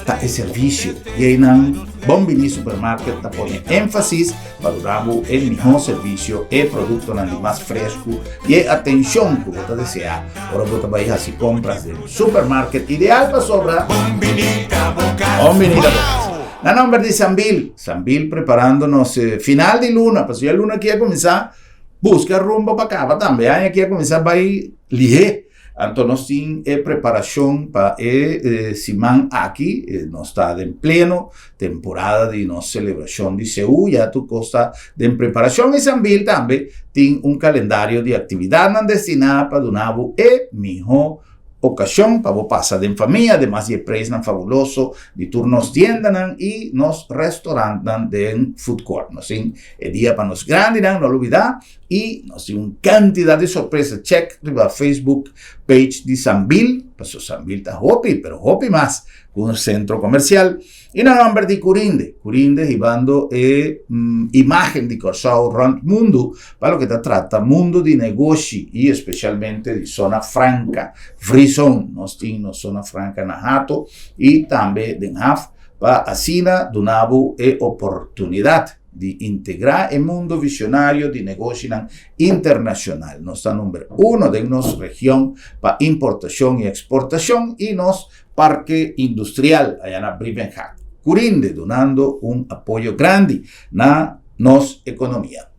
Speaker 1: ta e servisio. I einan Bon Bini Supermarket ta pone énfasis pa duna bo e mihó servisio, e produktonan di mas fresku i e atenshon ku bo ta deseá ora bo ta bai hasi kompras den un supermarket ideal pasobra Bon Bini ta bo kas. Bon Bini ta bo kas. Na nòmber di Sambil, Sambil preparando nos final di luna, pasobra ya luna aki a kuminsá buska rumbo pa kaba tambe. Aña aki a kuminsá bai lihé. Anto nos tin e preparashon pa e siman aki, nos ta den pleno temporada di nos selebrashon di Seú, ya tur kos ta den preparashon i Sambil tambe tin un kalendario di aktividatnan destiná pa duna bo e mihó okashon pa bo pasa den famia, ademas di e preisnan fabuloso di tur nos tiendanan i nos restorantnan den food court. Nos tin e dia pa nos grandinan, no lubidá. Y nos tin un cantidad di sorpresa. Check riba Facebook page di Sambil, paso Sambil ta hopi, pero hopi mas cu un centro comercial. Y na nomber di Curinde, Curinde hibando e mm, imagen di Corsou rond mundo pa loke ta trata mundo di negoshi y especialmente di zona franca, free zone. Nos tin nos zona franca na Hato y tambe den Haf pa asina duna bo e oportunidad. di integrá e mundo visionario di negoshinan internashonal. Nos ta number uno den nos region pa importashon i eksportashon i nos parke industrial aya na Brievengat, Curinde, dunando un apoyo grandi na nos ekonomia.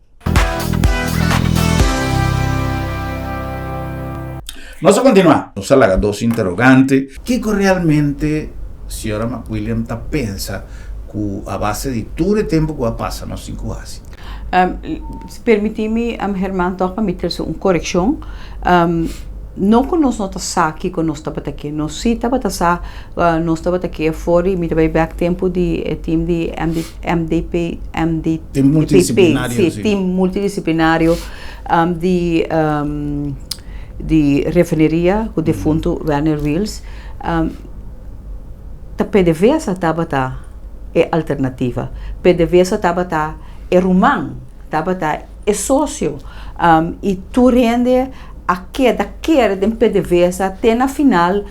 Speaker 1: Nos a kontinuá. Nos a laga dos interogante. Kiko realmente señora McWilliam ta pensa ku a base di tur e tempu ku a pasa nos tin ku hasi?
Speaker 2: Permití mi, Herman, tòg pa mi trese un korekshon. No ku nos no ta sa kiko nos tabata ke. Nos sí tabata sa, nos tabata ke for di, mi ta bai bèk tempu di e tim di MD, MDP, MD.
Speaker 1: Tim multidisiplinario,
Speaker 2: sí. Tim multidisiplinario di di refineria ku defuntu Werner Wiels. Ta PDVSA tabata e alternativa. PDVSA tabata e ruman, tabata e sosio i tur hende a keda kere den PDVSA te na final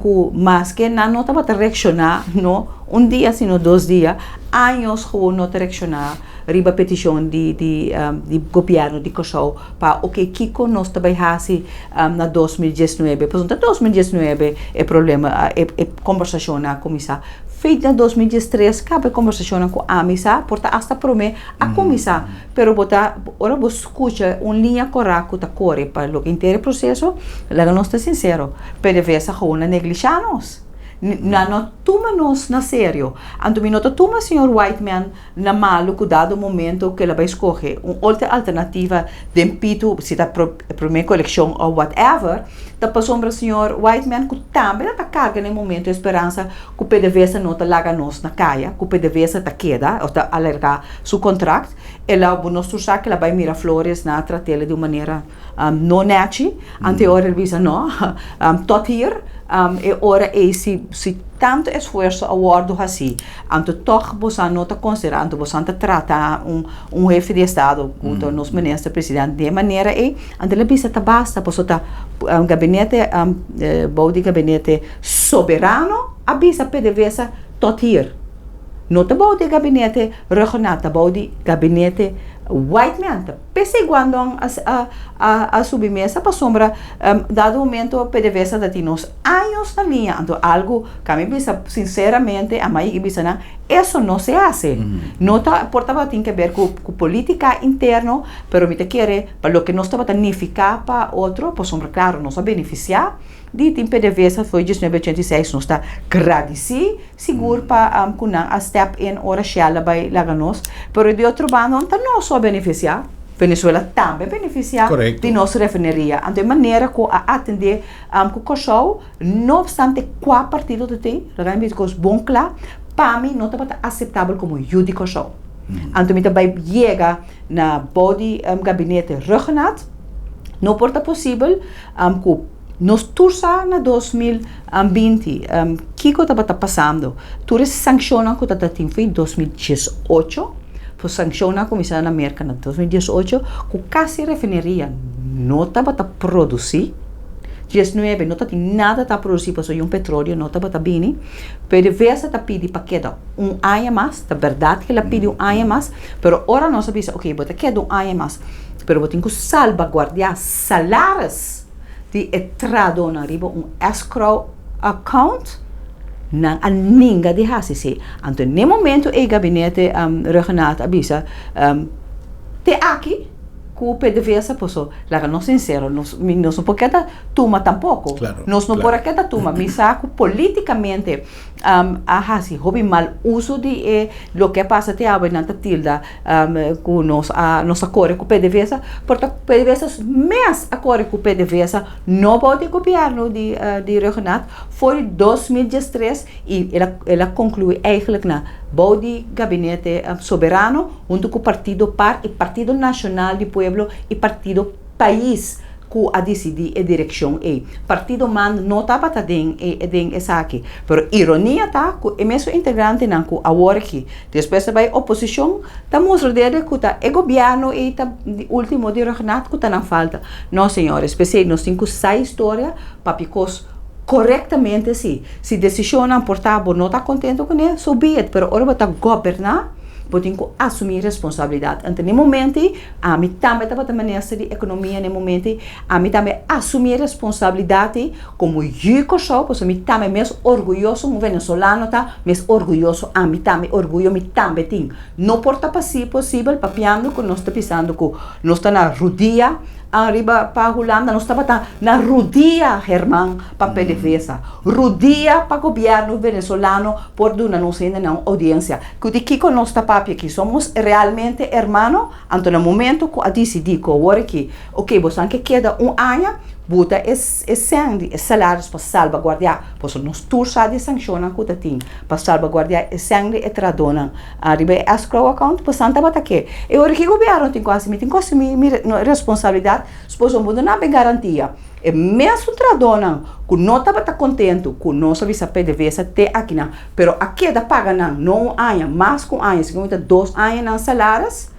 Speaker 2: ku maske nan no tabata reakshoná no un dia sino dos dia, años gewoon no ta reakshoná riba petishon di di di gobièrnu di Kòrsou pa oke kiko nos ta bai hasi na 2019 pasobra ta 2019 e problema e e kombersashonnan a kuminsá. Feit na 2013 kaba e kombersashonnan ku ami sa por ta asta promé a kuminsá pero bo ta ora bo skucha un liña kòrá ku ta kore pa loke henter e proseso laga nos ta sinsero PDVSA gewoon a neglishá nos nan no tuma nos na serio anto mi no ta tuma señor Whiteman na malu ku dado momento ku el a bai skohe un otro alternativa den pitu si ta promé kolekshon òf whatever ta pasobra señor Whiteman ku tambe ta karga na e momento e speransa ku PDVSA no ta laga nos na kaya, ku PDVSA ta keda òf ta alargá su kontrakt. El a nos tur sa ku el a bai Miraflores nan a trat'el di un manera no nèchi. Anto e ora el bisa no, tot hier. E ora ei si si tantu esfuerso a wòrdu hasí, anto tòg boso no ta konsiderá, anto boso ta trata un un hefe di estado ku ta nos minister presidente di e manera ei, anto el a bisa ta basta pasobra ta gabinete bou di gabinete Soberano a bisa PDVSA tot hier. No ta bou di gabinete Rhuggenaath, ta bou di gabinete Whiteman. P'esei Guandong a a a a subi mesa pasobra dado momento PDVSA ta tin nos años na liña anto algu ku ami bisa sinseramente a mai bisa nan eso no se hase no ta por tabatin ke ber ku ku politica interno pero mi ta kere pa loke nos tabata nifiká pa otro pasobra klaro nos a benefisiá di tin PDVSA for 1986 nos ta gradisí Sigur pa ku nan a step in ora Shell a bai laga nos, pero di otro banda no ta nos so a beneficia, Venezuela tambe a beneficia di nos refineria. Anto e manera ku a atende ku Kòrsou, no obstante kua partido ta tin, laga mi bisa kos bon kla, pa mi no tabata aseptabel komo yu di Kòrsou. Anto mi ta bai yega na bou di gabinete Rhuggenaath, no por ta posibel ku. Nos tur sa na 2020 kiko tabata pasando. Tur e sankshonnan ku tabata tin for 2018, for sankshonnan a kuminsá na Merka na 2018 ku kasi refineria no tabata produsí, 19 no tatin nada ta produsí pasobra un petroleo no tabata bini. PDVSA ta pidi pa keda un aña mas, ta bèrdat ku el a pidi un aña mas, pero ora nos a bisa oke bo ta keda un aña mas, pero bo tin ku salbaguardiá salaris. Di e tradonan riba un escrow account, nan a ninga di hasi esei. Anto n'e momento ei gabinete Rhuggenaath a bisa, Te aki ku PDVSA paso laga nos sinsero, nos no por keda tuma tampoko. Nos no por a keda tuma. Mi sa ku politikamente a hasi hopi mal uso di e loke a pasa te awe nan ta tilda ku nos a nos a kore ku PDVSA por ta PDVSA mes a kore ku PDVSA no bou di gobièrnu di di Rhuggenaath for di 2013 i el a el a konkluí eigentlik na bou di gabinete Soberano huntu ku partido par i Partido Nashonal di Pueblo i Partido Pais ku a disidí e direkshon ei. Partido man no tabata den e den esaki. Pero ironia ta ku e mesun integrantenan ku awor aki despues a bai oposishon ta mustra dede ku ta e gobièrnu ei ta di ultimo di Rhuggenaath ku ta nan falta. No señores, p'esei nos tin ku sa historia papia kos korektamente si. Si desishonnan por ta bo no ta kontento kuné, so be it, pero ora bo ta goberná bo tin ku asumí responsabilidat. Anto na e momento ei Ami tambe tabata minister di ekonomia na e momento ei. Ami tambe asumí e responsabilidat ei komo yu Kòrsou, pasobra mi tambe mes orguyoso un venezolano ta, mes orguyoso ami tambe, orguyo mi tambe tin. No por ta posibel papiando ku nos ta bisando ku nos ta na rudia ariba pa Hulanda, nos tabata na rudia Herman pa PDVSA, rudia pa gobièrnu venezolano por duna nos hendenan un oudiensia. Ku di kiko nos ta papia aki? Somos realmente hermano? Anto na momento ku a disidí ku awor aki, oke, boso ke keda un aña, buta e e sèn di e salarios pa salbaguardiá, pasobra nos tur sa di e sankshonnan ku ta tin pa salbaguardiá e sèn di e trahadónan ariba e escrow account, pues nan tabata ke. E ora ki gobièrnu tin ku hasi? Mi tin ku asumí mi responsabilidat, pasobra bo no na be garantia. E mesun trahadónan ku no tabata kontentu ku nos a bisa PDVSA te akinan, pero a keda paga nan no un aña, mas ku un aña, segun mi ta dos aña nan salaris,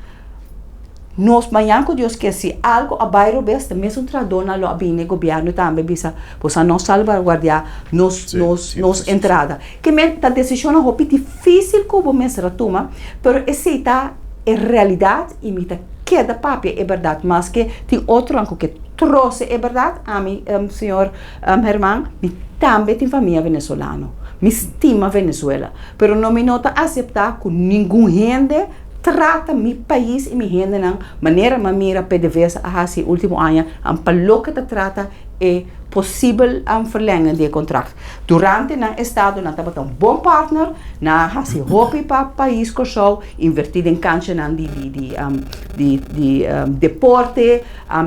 Speaker 2: nos mañan ku Dios ke si algu a bai robes, e mesun trahadónan lo a bini e gobièrnu tambe bisa boso a no salbaguardiá nos nos nos entrada. Ke men ta desishonnan hopi difísil ku bo mester a tuma, pero esei ta e realidat i mi ta keda papia e bèrdat maske tin otronan ku ke Troce e berdad, ami, señor Herman, mi tambe tin famia venezolano. Mi stima Venezuela, pero no mi no ta acepta cu ningun hende trata mi pais y mi hendenan manera mi a mira PDVSA a haci ultimo aña pa loke ta trata e posibel verlengen di e contract. Durante nan estado nan tabata un bon partner, nan a haci hopi pa pais Corsou, inverti den canchanan di di deporte,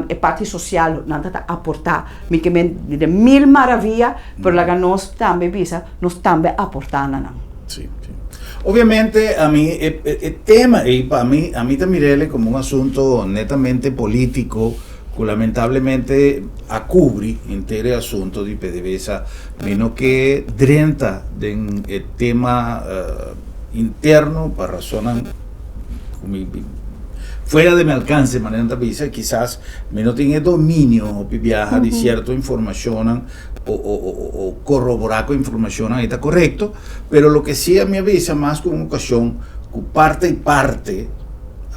Speaker 2: E parti sosial nan ta ta aportá. Mi ke men di den mil maravia, pero laga nos tambe bisa, nos tambe aportá na nan.
Speaker 1: Sí, sí. Obviamente ami e e tema ei pa mi, ami ta mir'el komo un asunto netamente polítiko ku lamentablemente a kubri henter e asunto di PDVSA. Mi no ke drenta den e tema interno pa rasonnan ku mi fuera de mi alcance manera nan ta bisa kisas mi no tin e dominio hopi biaha di cierto informacionnan o o o corrobora cu informacionnan e ta correcto pero loke si ami a bisa mas cu un ocasion cu parte y parte.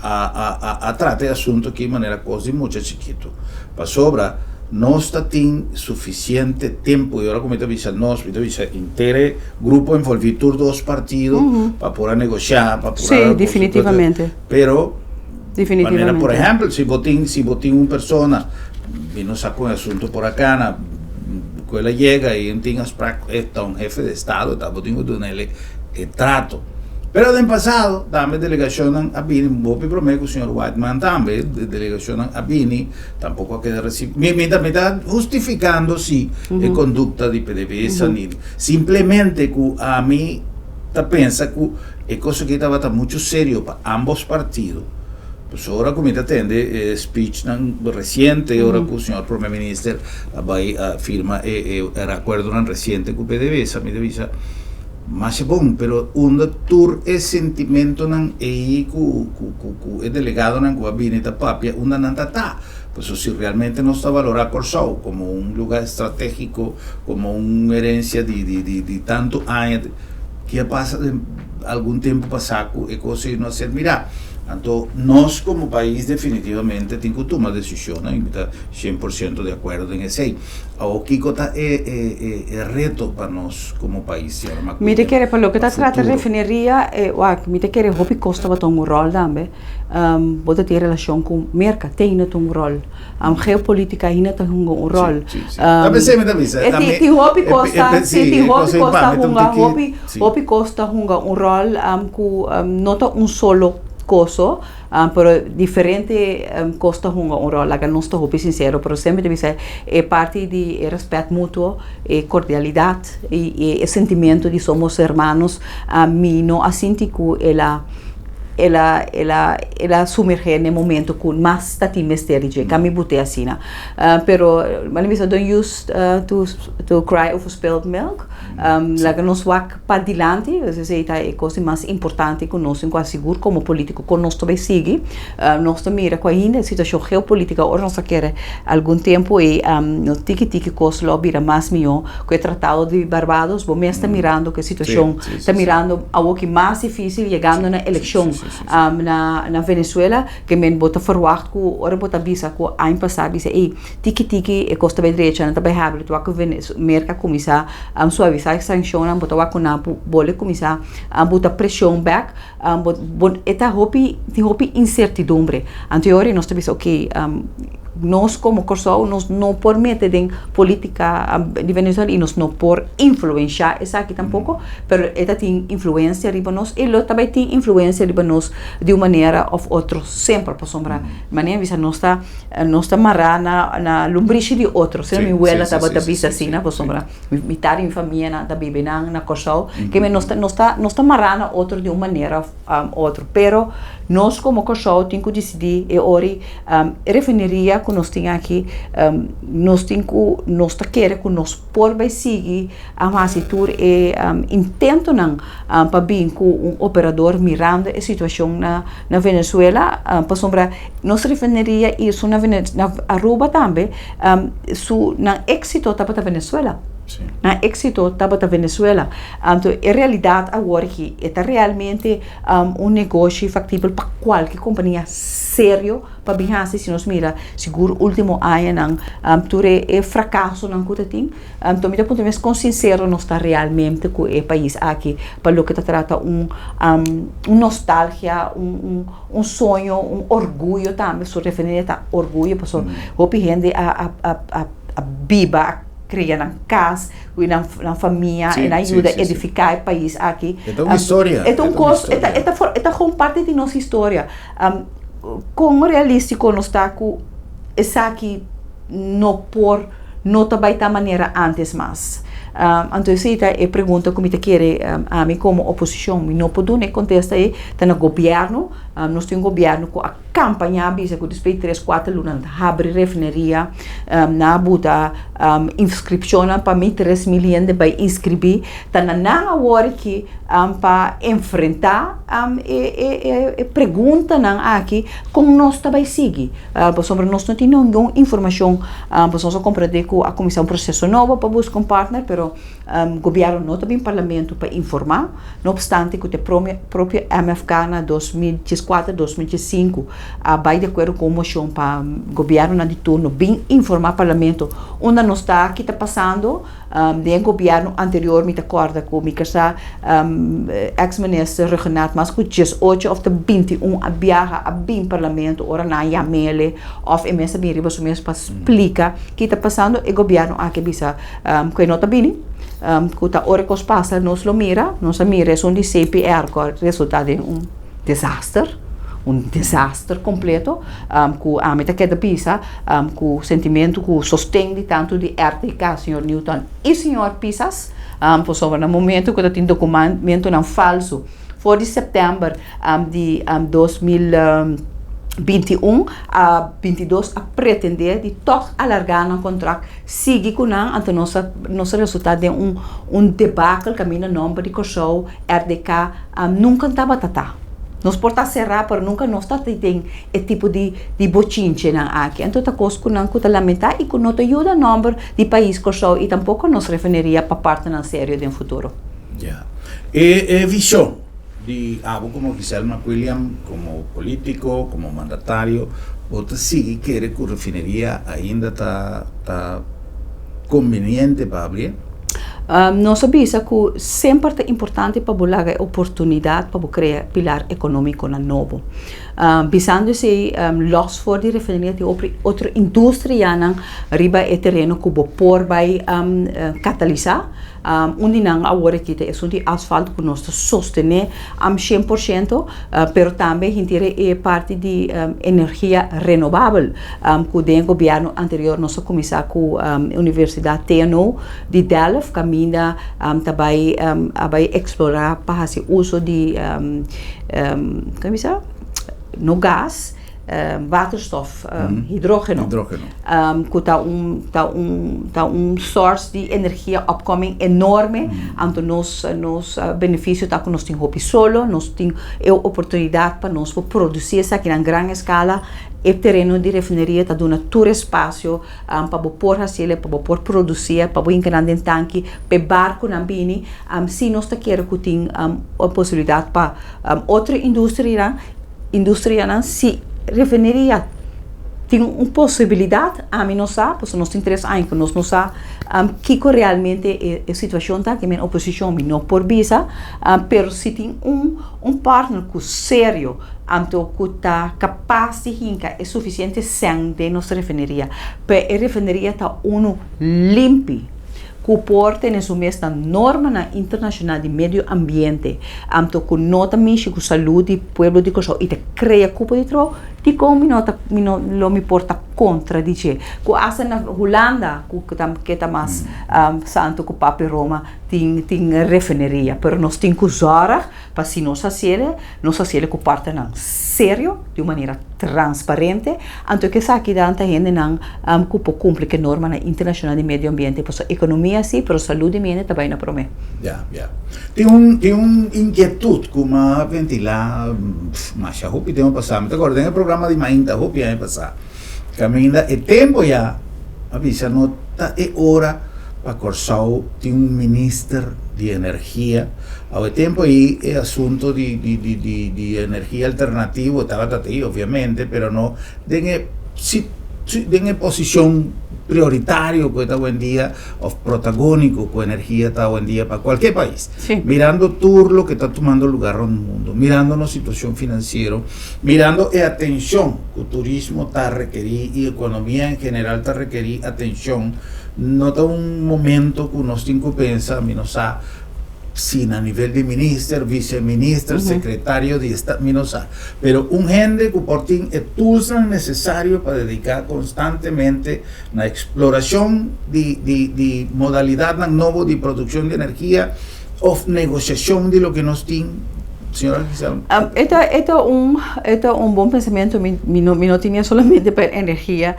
Speaker 1: A a a a trata e asunto aki manera kos di mucha chikitu. Pasobra nos ta tin sufisiente tempu, i ora ku mi ta bisa nos, mi ta bisa henter e grupo envolví, tur dos partido, pa por a negoshá, pa por a.
Speaker 2: Sí, definitivamente.
Speaker 1: Pero, manera por ehèmpel, si bo tin, si bo tin un persona, mi no sa kon e asunto por a kana, ku el a yega i tin afsprak, e ta un hefe de estado, ta bo tin ku dun'el e trato. Pero den pasado tambe delegacionnan a bini, hopi prome cu señor Whiteman tambe, delegacionnan a bini, tampoco a keda recibi. Mi, mi ta, mi ta hustificando si e conducta di PDVSA ni, simplemente cu ami ta pensa cu e cos aki tabata mucho serio pa ambos partido. Pasobra ora cu mi ta tende e speechnan reciente, ora cu señor Prome Minister a bay a firma e, e acuerdonan reciente cu PDVSA, mi ta bisa, Masha bon, pero unda tur e sentimentonan ei ku ku ku e delegadonan ku a bini ta papia, unda nan ta ta? Pasobra si realmente nos ta valorá Kòrsou komo un lugá estratégiko, komo un herensia di di di di tantu aña, ke a pasa den algun tempu pasá ku e kos ei no a ser mirá? Anto nos komo pais definitivamente tin ku tuma desishonnan i mi ta 100% di akuerdo den esei. Awor kiko ta e e e reto pa nos komo pais, señora
Speaker 2: Macuillen, Mi ta kere pa loke ta trata refineria, e wak, mi ta kere hopi kos tabata un ròl tambe. Bo ta tin relashon ku Merka, te hina ta un ròl. Geopolitika hina ta hunga un ròl.
Speaker 1: Si, si, si. Ta p'esei mi ta bisa.
Speaker 2: E tin tin hopi kos ta, si, tin hopi kos ta hunga, hopi, hopi kos ta hunga un ròl ku no ta un solo koso. Pero diferente kos ta hunga un ròl, laga nos ta hopi sinsero, pero semper ta bisa e parti di e rèspèt mutuo, e kordialidat i e sentimentu di somos hermanos, mi no a sinti ku el a el a el a el a sumergé na e momento ku mas ta tin mester di dje, kami but'é asina. Pero mi a bisa don't use to to cry over spilled milk, laga nos wak. Padilanti, esei ta e kos di mas importante ku nos tin ku asigur komo polítiko kon nos ta bai sigui. Nos ta mira ku ainda e situashon geopolítika ora nos ta kere algun tempu ei no tiki tiki kos lo a bira mas mihó ku e tratado di Barbados. Bo mes ta mirando ku e situashon ta mirando awoki mas difísil yegando na elekshon na Venezuela ke men bo ta ferwagt ku ora bo ta bisa ku aña pasá bisa ei tiki tiki e kos ta bai drecha nan ta bai habri tua ku Merka kuminsá suavisá e sanshonnan bo ta wak ku nan bole kuminsá buta preshon bèk bo bo e ta hopi tin hopi insertidumbre anto e ora nos ta bisa oke nos komo Kòrsou nos no por mete den polítika di Venezuela i nos no por influenshá esaki tampoko pero e ta tin influensia riba nos i lo ta bai tin influensia riba nos di un manera òf otro semper pasobra manera mi bisa nos ta Nos ta mará na na lumbrishi di otro. Sino mi wela tabata bisa asina pasobra mitad di mi famianan ta biba nan na Kòrsou. Ke men nos ta nos ta nos ta mará na otro di un manera òf otro. Pero nos komo Kòrsou tin ku disidí e ora ei e refineria ku nos tin aki nos tin ku nos ta kere ku nos por bai sigui a hasi tur e intentonan pa bin ku un operador mirando e situashon na na Venezuela pasobra nos refineria i esun na na Aruba tambe su nan éksito tabata Venezuela. Nan éksito tabata Venezuela. Anto e realidat awor aki e ta realmente un negoshi faktibel pa kualke kompania serio pa bin hasi si nos mira sigur último añanan tur e frakasonan ku ta tin. Anto mi ta puntra mes kon sinsero nos ta realmente ku e pais aki pa loke ta trata un un nostalgia, un un soño, un orguyo tambe, su referencia ta orguyo pasobra hopi hende a a a a biba, a kria nan kas ku nan nan famia i nan yuda edifiká e pais aki.
Speaker 1: E ta un historia.
Speaker 2: E ta un kos, e ta e ta e ta gewoon parti di nos historia. Kon realístiko nos ta ku esaki no por no ta bai ta manera antes mas. Anto esei ta e pregunta ku mi ta kere ami komo oposishon mi no por duna e kontesta ei, ta na gobièrnu, nos tin un gobièrnu ku a kampaña bisa ku despues di tres kuater luna nan ta habri refineria, nan a buta inskripshonnan pa mi 3000 hende bai inskribí, ta na nan awor aki pa enfrentá e preguntanan aki kon nos ta bai sigui. Pasobra nos no tin ningun informashon, pasobra nos a komprendé ku a kuminsá un proseso nobo pa buska un partner, pero gobièrnu no ta bin parlamento pa informá, no opstante ku ta e propio MFK na 2014. 2004, 2005 a bai di akuerdo ku un moshon pa gobièrnunan di turno bin informá parlamento unda nos ta, ki ta pasando. Den e gobièrnu anterior mi ta kòrda ku mi kasá eks minister Rhuggenaath mas ku diesocho òf ta bintiun a biaha a bin parlamento ora nan a yam'ele òf e mes a bin riba su mes pa splika ki ta pasando. E gobièrnu aki a bisa ku e no ta bini, ku ta ora e kos pasa nos lo mira, nos a mira esun di CPR ku a resultá den un desaster, un desaster kompleto ku ami ta keda bisa ku sentimentu ku sosten di tantu di RTK, señor Newton i señor Pisas, pasobra na momento ku ta tin dokumentonan falsu for di sèptèmber di 2021 a 22 a pretendé di tòg alargá nan kontrakt sigui ku nan, anto nos a nos a resultá den un un debakel kaminda nòmber di Kòrsou RDK nunka tabata ta. Nos por ta será pero nunka nos ta den e tipo di di bochinchenan aki. Anto ta kos ku nan ku ta lamentá i ku no ta yuda nòmber di pais Kòrsou i tampoko nos refineria pa partnernan serio den futuro.
Speaker 1: Ya. E e vishon di abo komo Giselle McWilliam, komo polítiko, komo mandatario, bo ta sigui kere ku refineria ainda ta ta konbiniente pa abrié?
Speaker 2: Nos a bisa ku semper ta importante pa bo laga e oportunidat pa bo krea pilar ekonómikonan nobo. Bisando esei, lòs for di refineria tin otro industrianan riba e tereno ku bo por bai katalisá. Un di nan awor aki ta esun di asfalt ku nos ta sostené 100%, pero tambe henter e parti di energia renobabel ku den e gobièrnu anterior nos a kuminsá ku Universidat TNO di Delft kaminda ta bai a bai eksplorá pa hasi uso di kon bisa no gas waterstof hidrógeno ku ta un ta un ta un source di energia upcoming enorme anto nos nos benefisio ta ku nos tin hopi solo nos tin e oportunidat pa nos por produsí esaki na gran eskala e tereno di refineria ta duna tur espasio pa bo por hasiel pa bo por produsí pa bo hinka nan den tanki pa e barkunan bini si nos ta kere ku tin un posibilidat pa otro industrianan industrianan si refineria tin un posibilidat ami no sa pasobra nos tin tres aña ku nos no sa kiko realmente e situashon ta aki mi oposishon mi no por bisa pero si tin un un partner ku serio anto ku ta kapas di hinka e sufisiente sèn den nos refineria pa e refineria ta unu limpi. ku por tene su mes na normanan internashonal di medio ambiente, anto ku no ta mishi ku salú di pueblo di Kòrsou i ta krea kupo di trabou, dikon mi no ta mi no lo mi por ta kontra di dje? Ku asta na Hulanda ku ta ke ta mas santu ku Papi Roma tin tin refineria, pero nos tin ku zòrg pa si nos hasiel nos hasiel ku partnernan serio, di un manera transparente, anto ke esaki dan ta hendenan ku por kumpli ku e normanan internashonal di medio ambiente, pasobra ekonomia si, pero salud di mi hende ta bai na promé.
Speaker 1: Ya, ya. Tin un, tin un inkietut ku mi a ventilá masha hopi tempu pasá. Mi ta kòrda den e programa di Mainta hopi aña pasá, kaminda e tempu ya a bisa no ta e ora pa Kòrsou tin un minister di energia. Awe tempu ei e asunto di di di di di energia alternativo tabata ta ei obviamente, pero no den e si den e posicion prioritario cu e ta awendia of protagonico cu energia ta awendia pa cualkier pais. Mirando tur loke ta tumando lugar rond mundo, mirando nos situacion financiero, mirando e atencion cu turismo ta rekeri y economia en general ta rekeri atencion, no ta un momento cu nos tin cu pensa, mi no sa, Si na nivel di minister, viceminister, secretario di esta, mi no sa. Pero un hende cu por tin e toolsnan necesario pa dedica constantemente na exploracion di di di modalidadnan nobo di produccion di energia of negociacion di loke nos tin, señora Giselle?
Speaker 2: E ta e ta un e ta un bon pensamiento. Mi mi no mi no tenia solamente pa energia.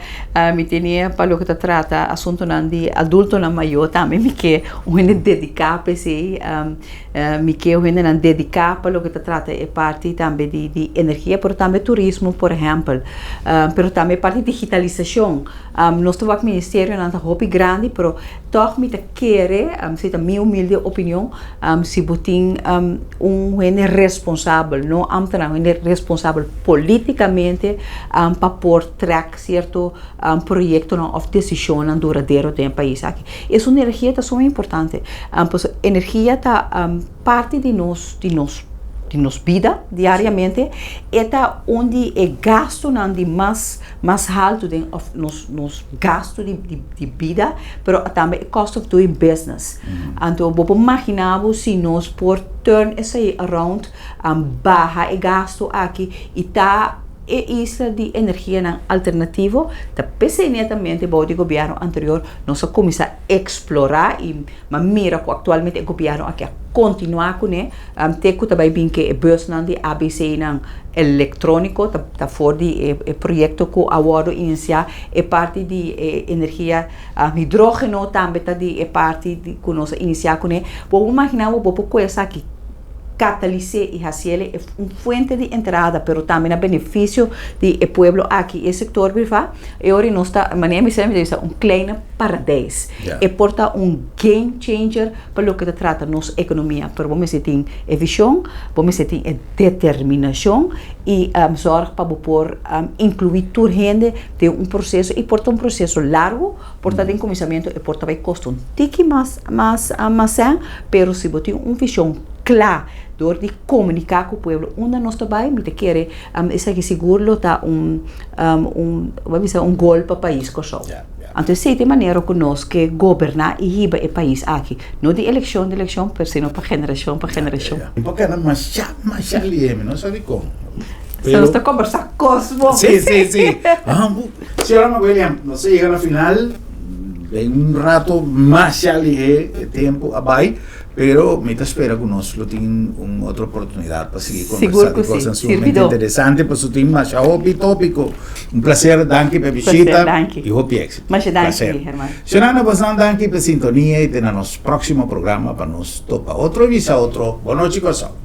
Speaker 2: Mi tenia pa loke ta trata asuntonan di adultonan mayor tambe mi ke un hende dediká pa esei. Mi ke un hendenan dediká pa loke ta trata e parti tambe di di energia pero tambe turismo por ehèmpel. Pero tambe e parti digitalisashon. Nos ta wak ministerionan ta hopi grandi pero tòg mi ta kere, esei ta mi humilde opinion, si bo tin un hende. responsabel, no ambtenaar, hende responsabel políticamente pa por trek cierto proyectonan of decisionnan duradero den e pais aki. Esun energia ta suma importante, pasobra energia ta parti di nos di nos di nos bida diariamente, e ta un di e gastunan di mas mas haltu den of nos nos gastu di di di bida, pero tambe e cost of doing business. Anto bo por magina bo si nos por turn esei around, baha e gastu aki i ta e isla di energianan alternativo, ta p'esei netamente bou di gobièrnu anterior nos a kuminsá eksplorá i Ma mira ku aktualmente e gobièrnu aki a kontinuá kuné, te ku ta bai bin ke e bùsnan di ABC-nan elektróniko, ta ta for di e e proyekto ku a wòrdu inisiá, e parti di e energia hidrógeno tambe ta di e parti di ku nos a inisiá kuné. Bo por imaginá bo bo por kohe esaki katalis'é i hasiel e un fuente di entrada, pero tambe na benefisio di e pueblo aki i e sektor privá, e ora nos ta, manera mi sa, mi ta bisa un kleine paradijs. E por ta un game changer pa loke ta trata nos ekonomia, pero bo mester tin e vishon, bo mester tin e determinashon i zòrg pa bo por inkluí tur hende den un proseso i por ta un proseso largu, por ta den kuminsamentu e por ta bai kosta un tiki mas mas mas sèn, pero si bo tin un vishon kla dor di komuniká ku pueblo unda nos ta bai, mi ta kere esaki sigur lo ta un un bo a bisa un gol pa pais Kòrsou. Anto esei ta e manera ku nos ke goberná i hiba e pais aki, no di elekshon di elekshon, pero sino pa generashon pa generashon.
Speaker 1: Mi por keda masha masha lié, mi no sa dikon.
Speaker 2: Pero nos ta kombersá kos bon.
Speaker 1: Sí, sí, sí. Señora McWilliam, nos a yega na final den un rato masha lihé, e tempu a bai. Pero mi ta spera ku nos lo tin un otro oportunidat pa sigui kombersá di kosnan sumamente interesante pasobra tin masha hopi tópiko. Un plaser, danki pa e bishita i hopi éksito.
Speaker 2: Masha danki, Herman.
Speaker 1: Shonanda bosnan danki pa e sintonia i te na nos próksimo programa pa nos topa otro i bisa otro. Bon nochi Kòrsou.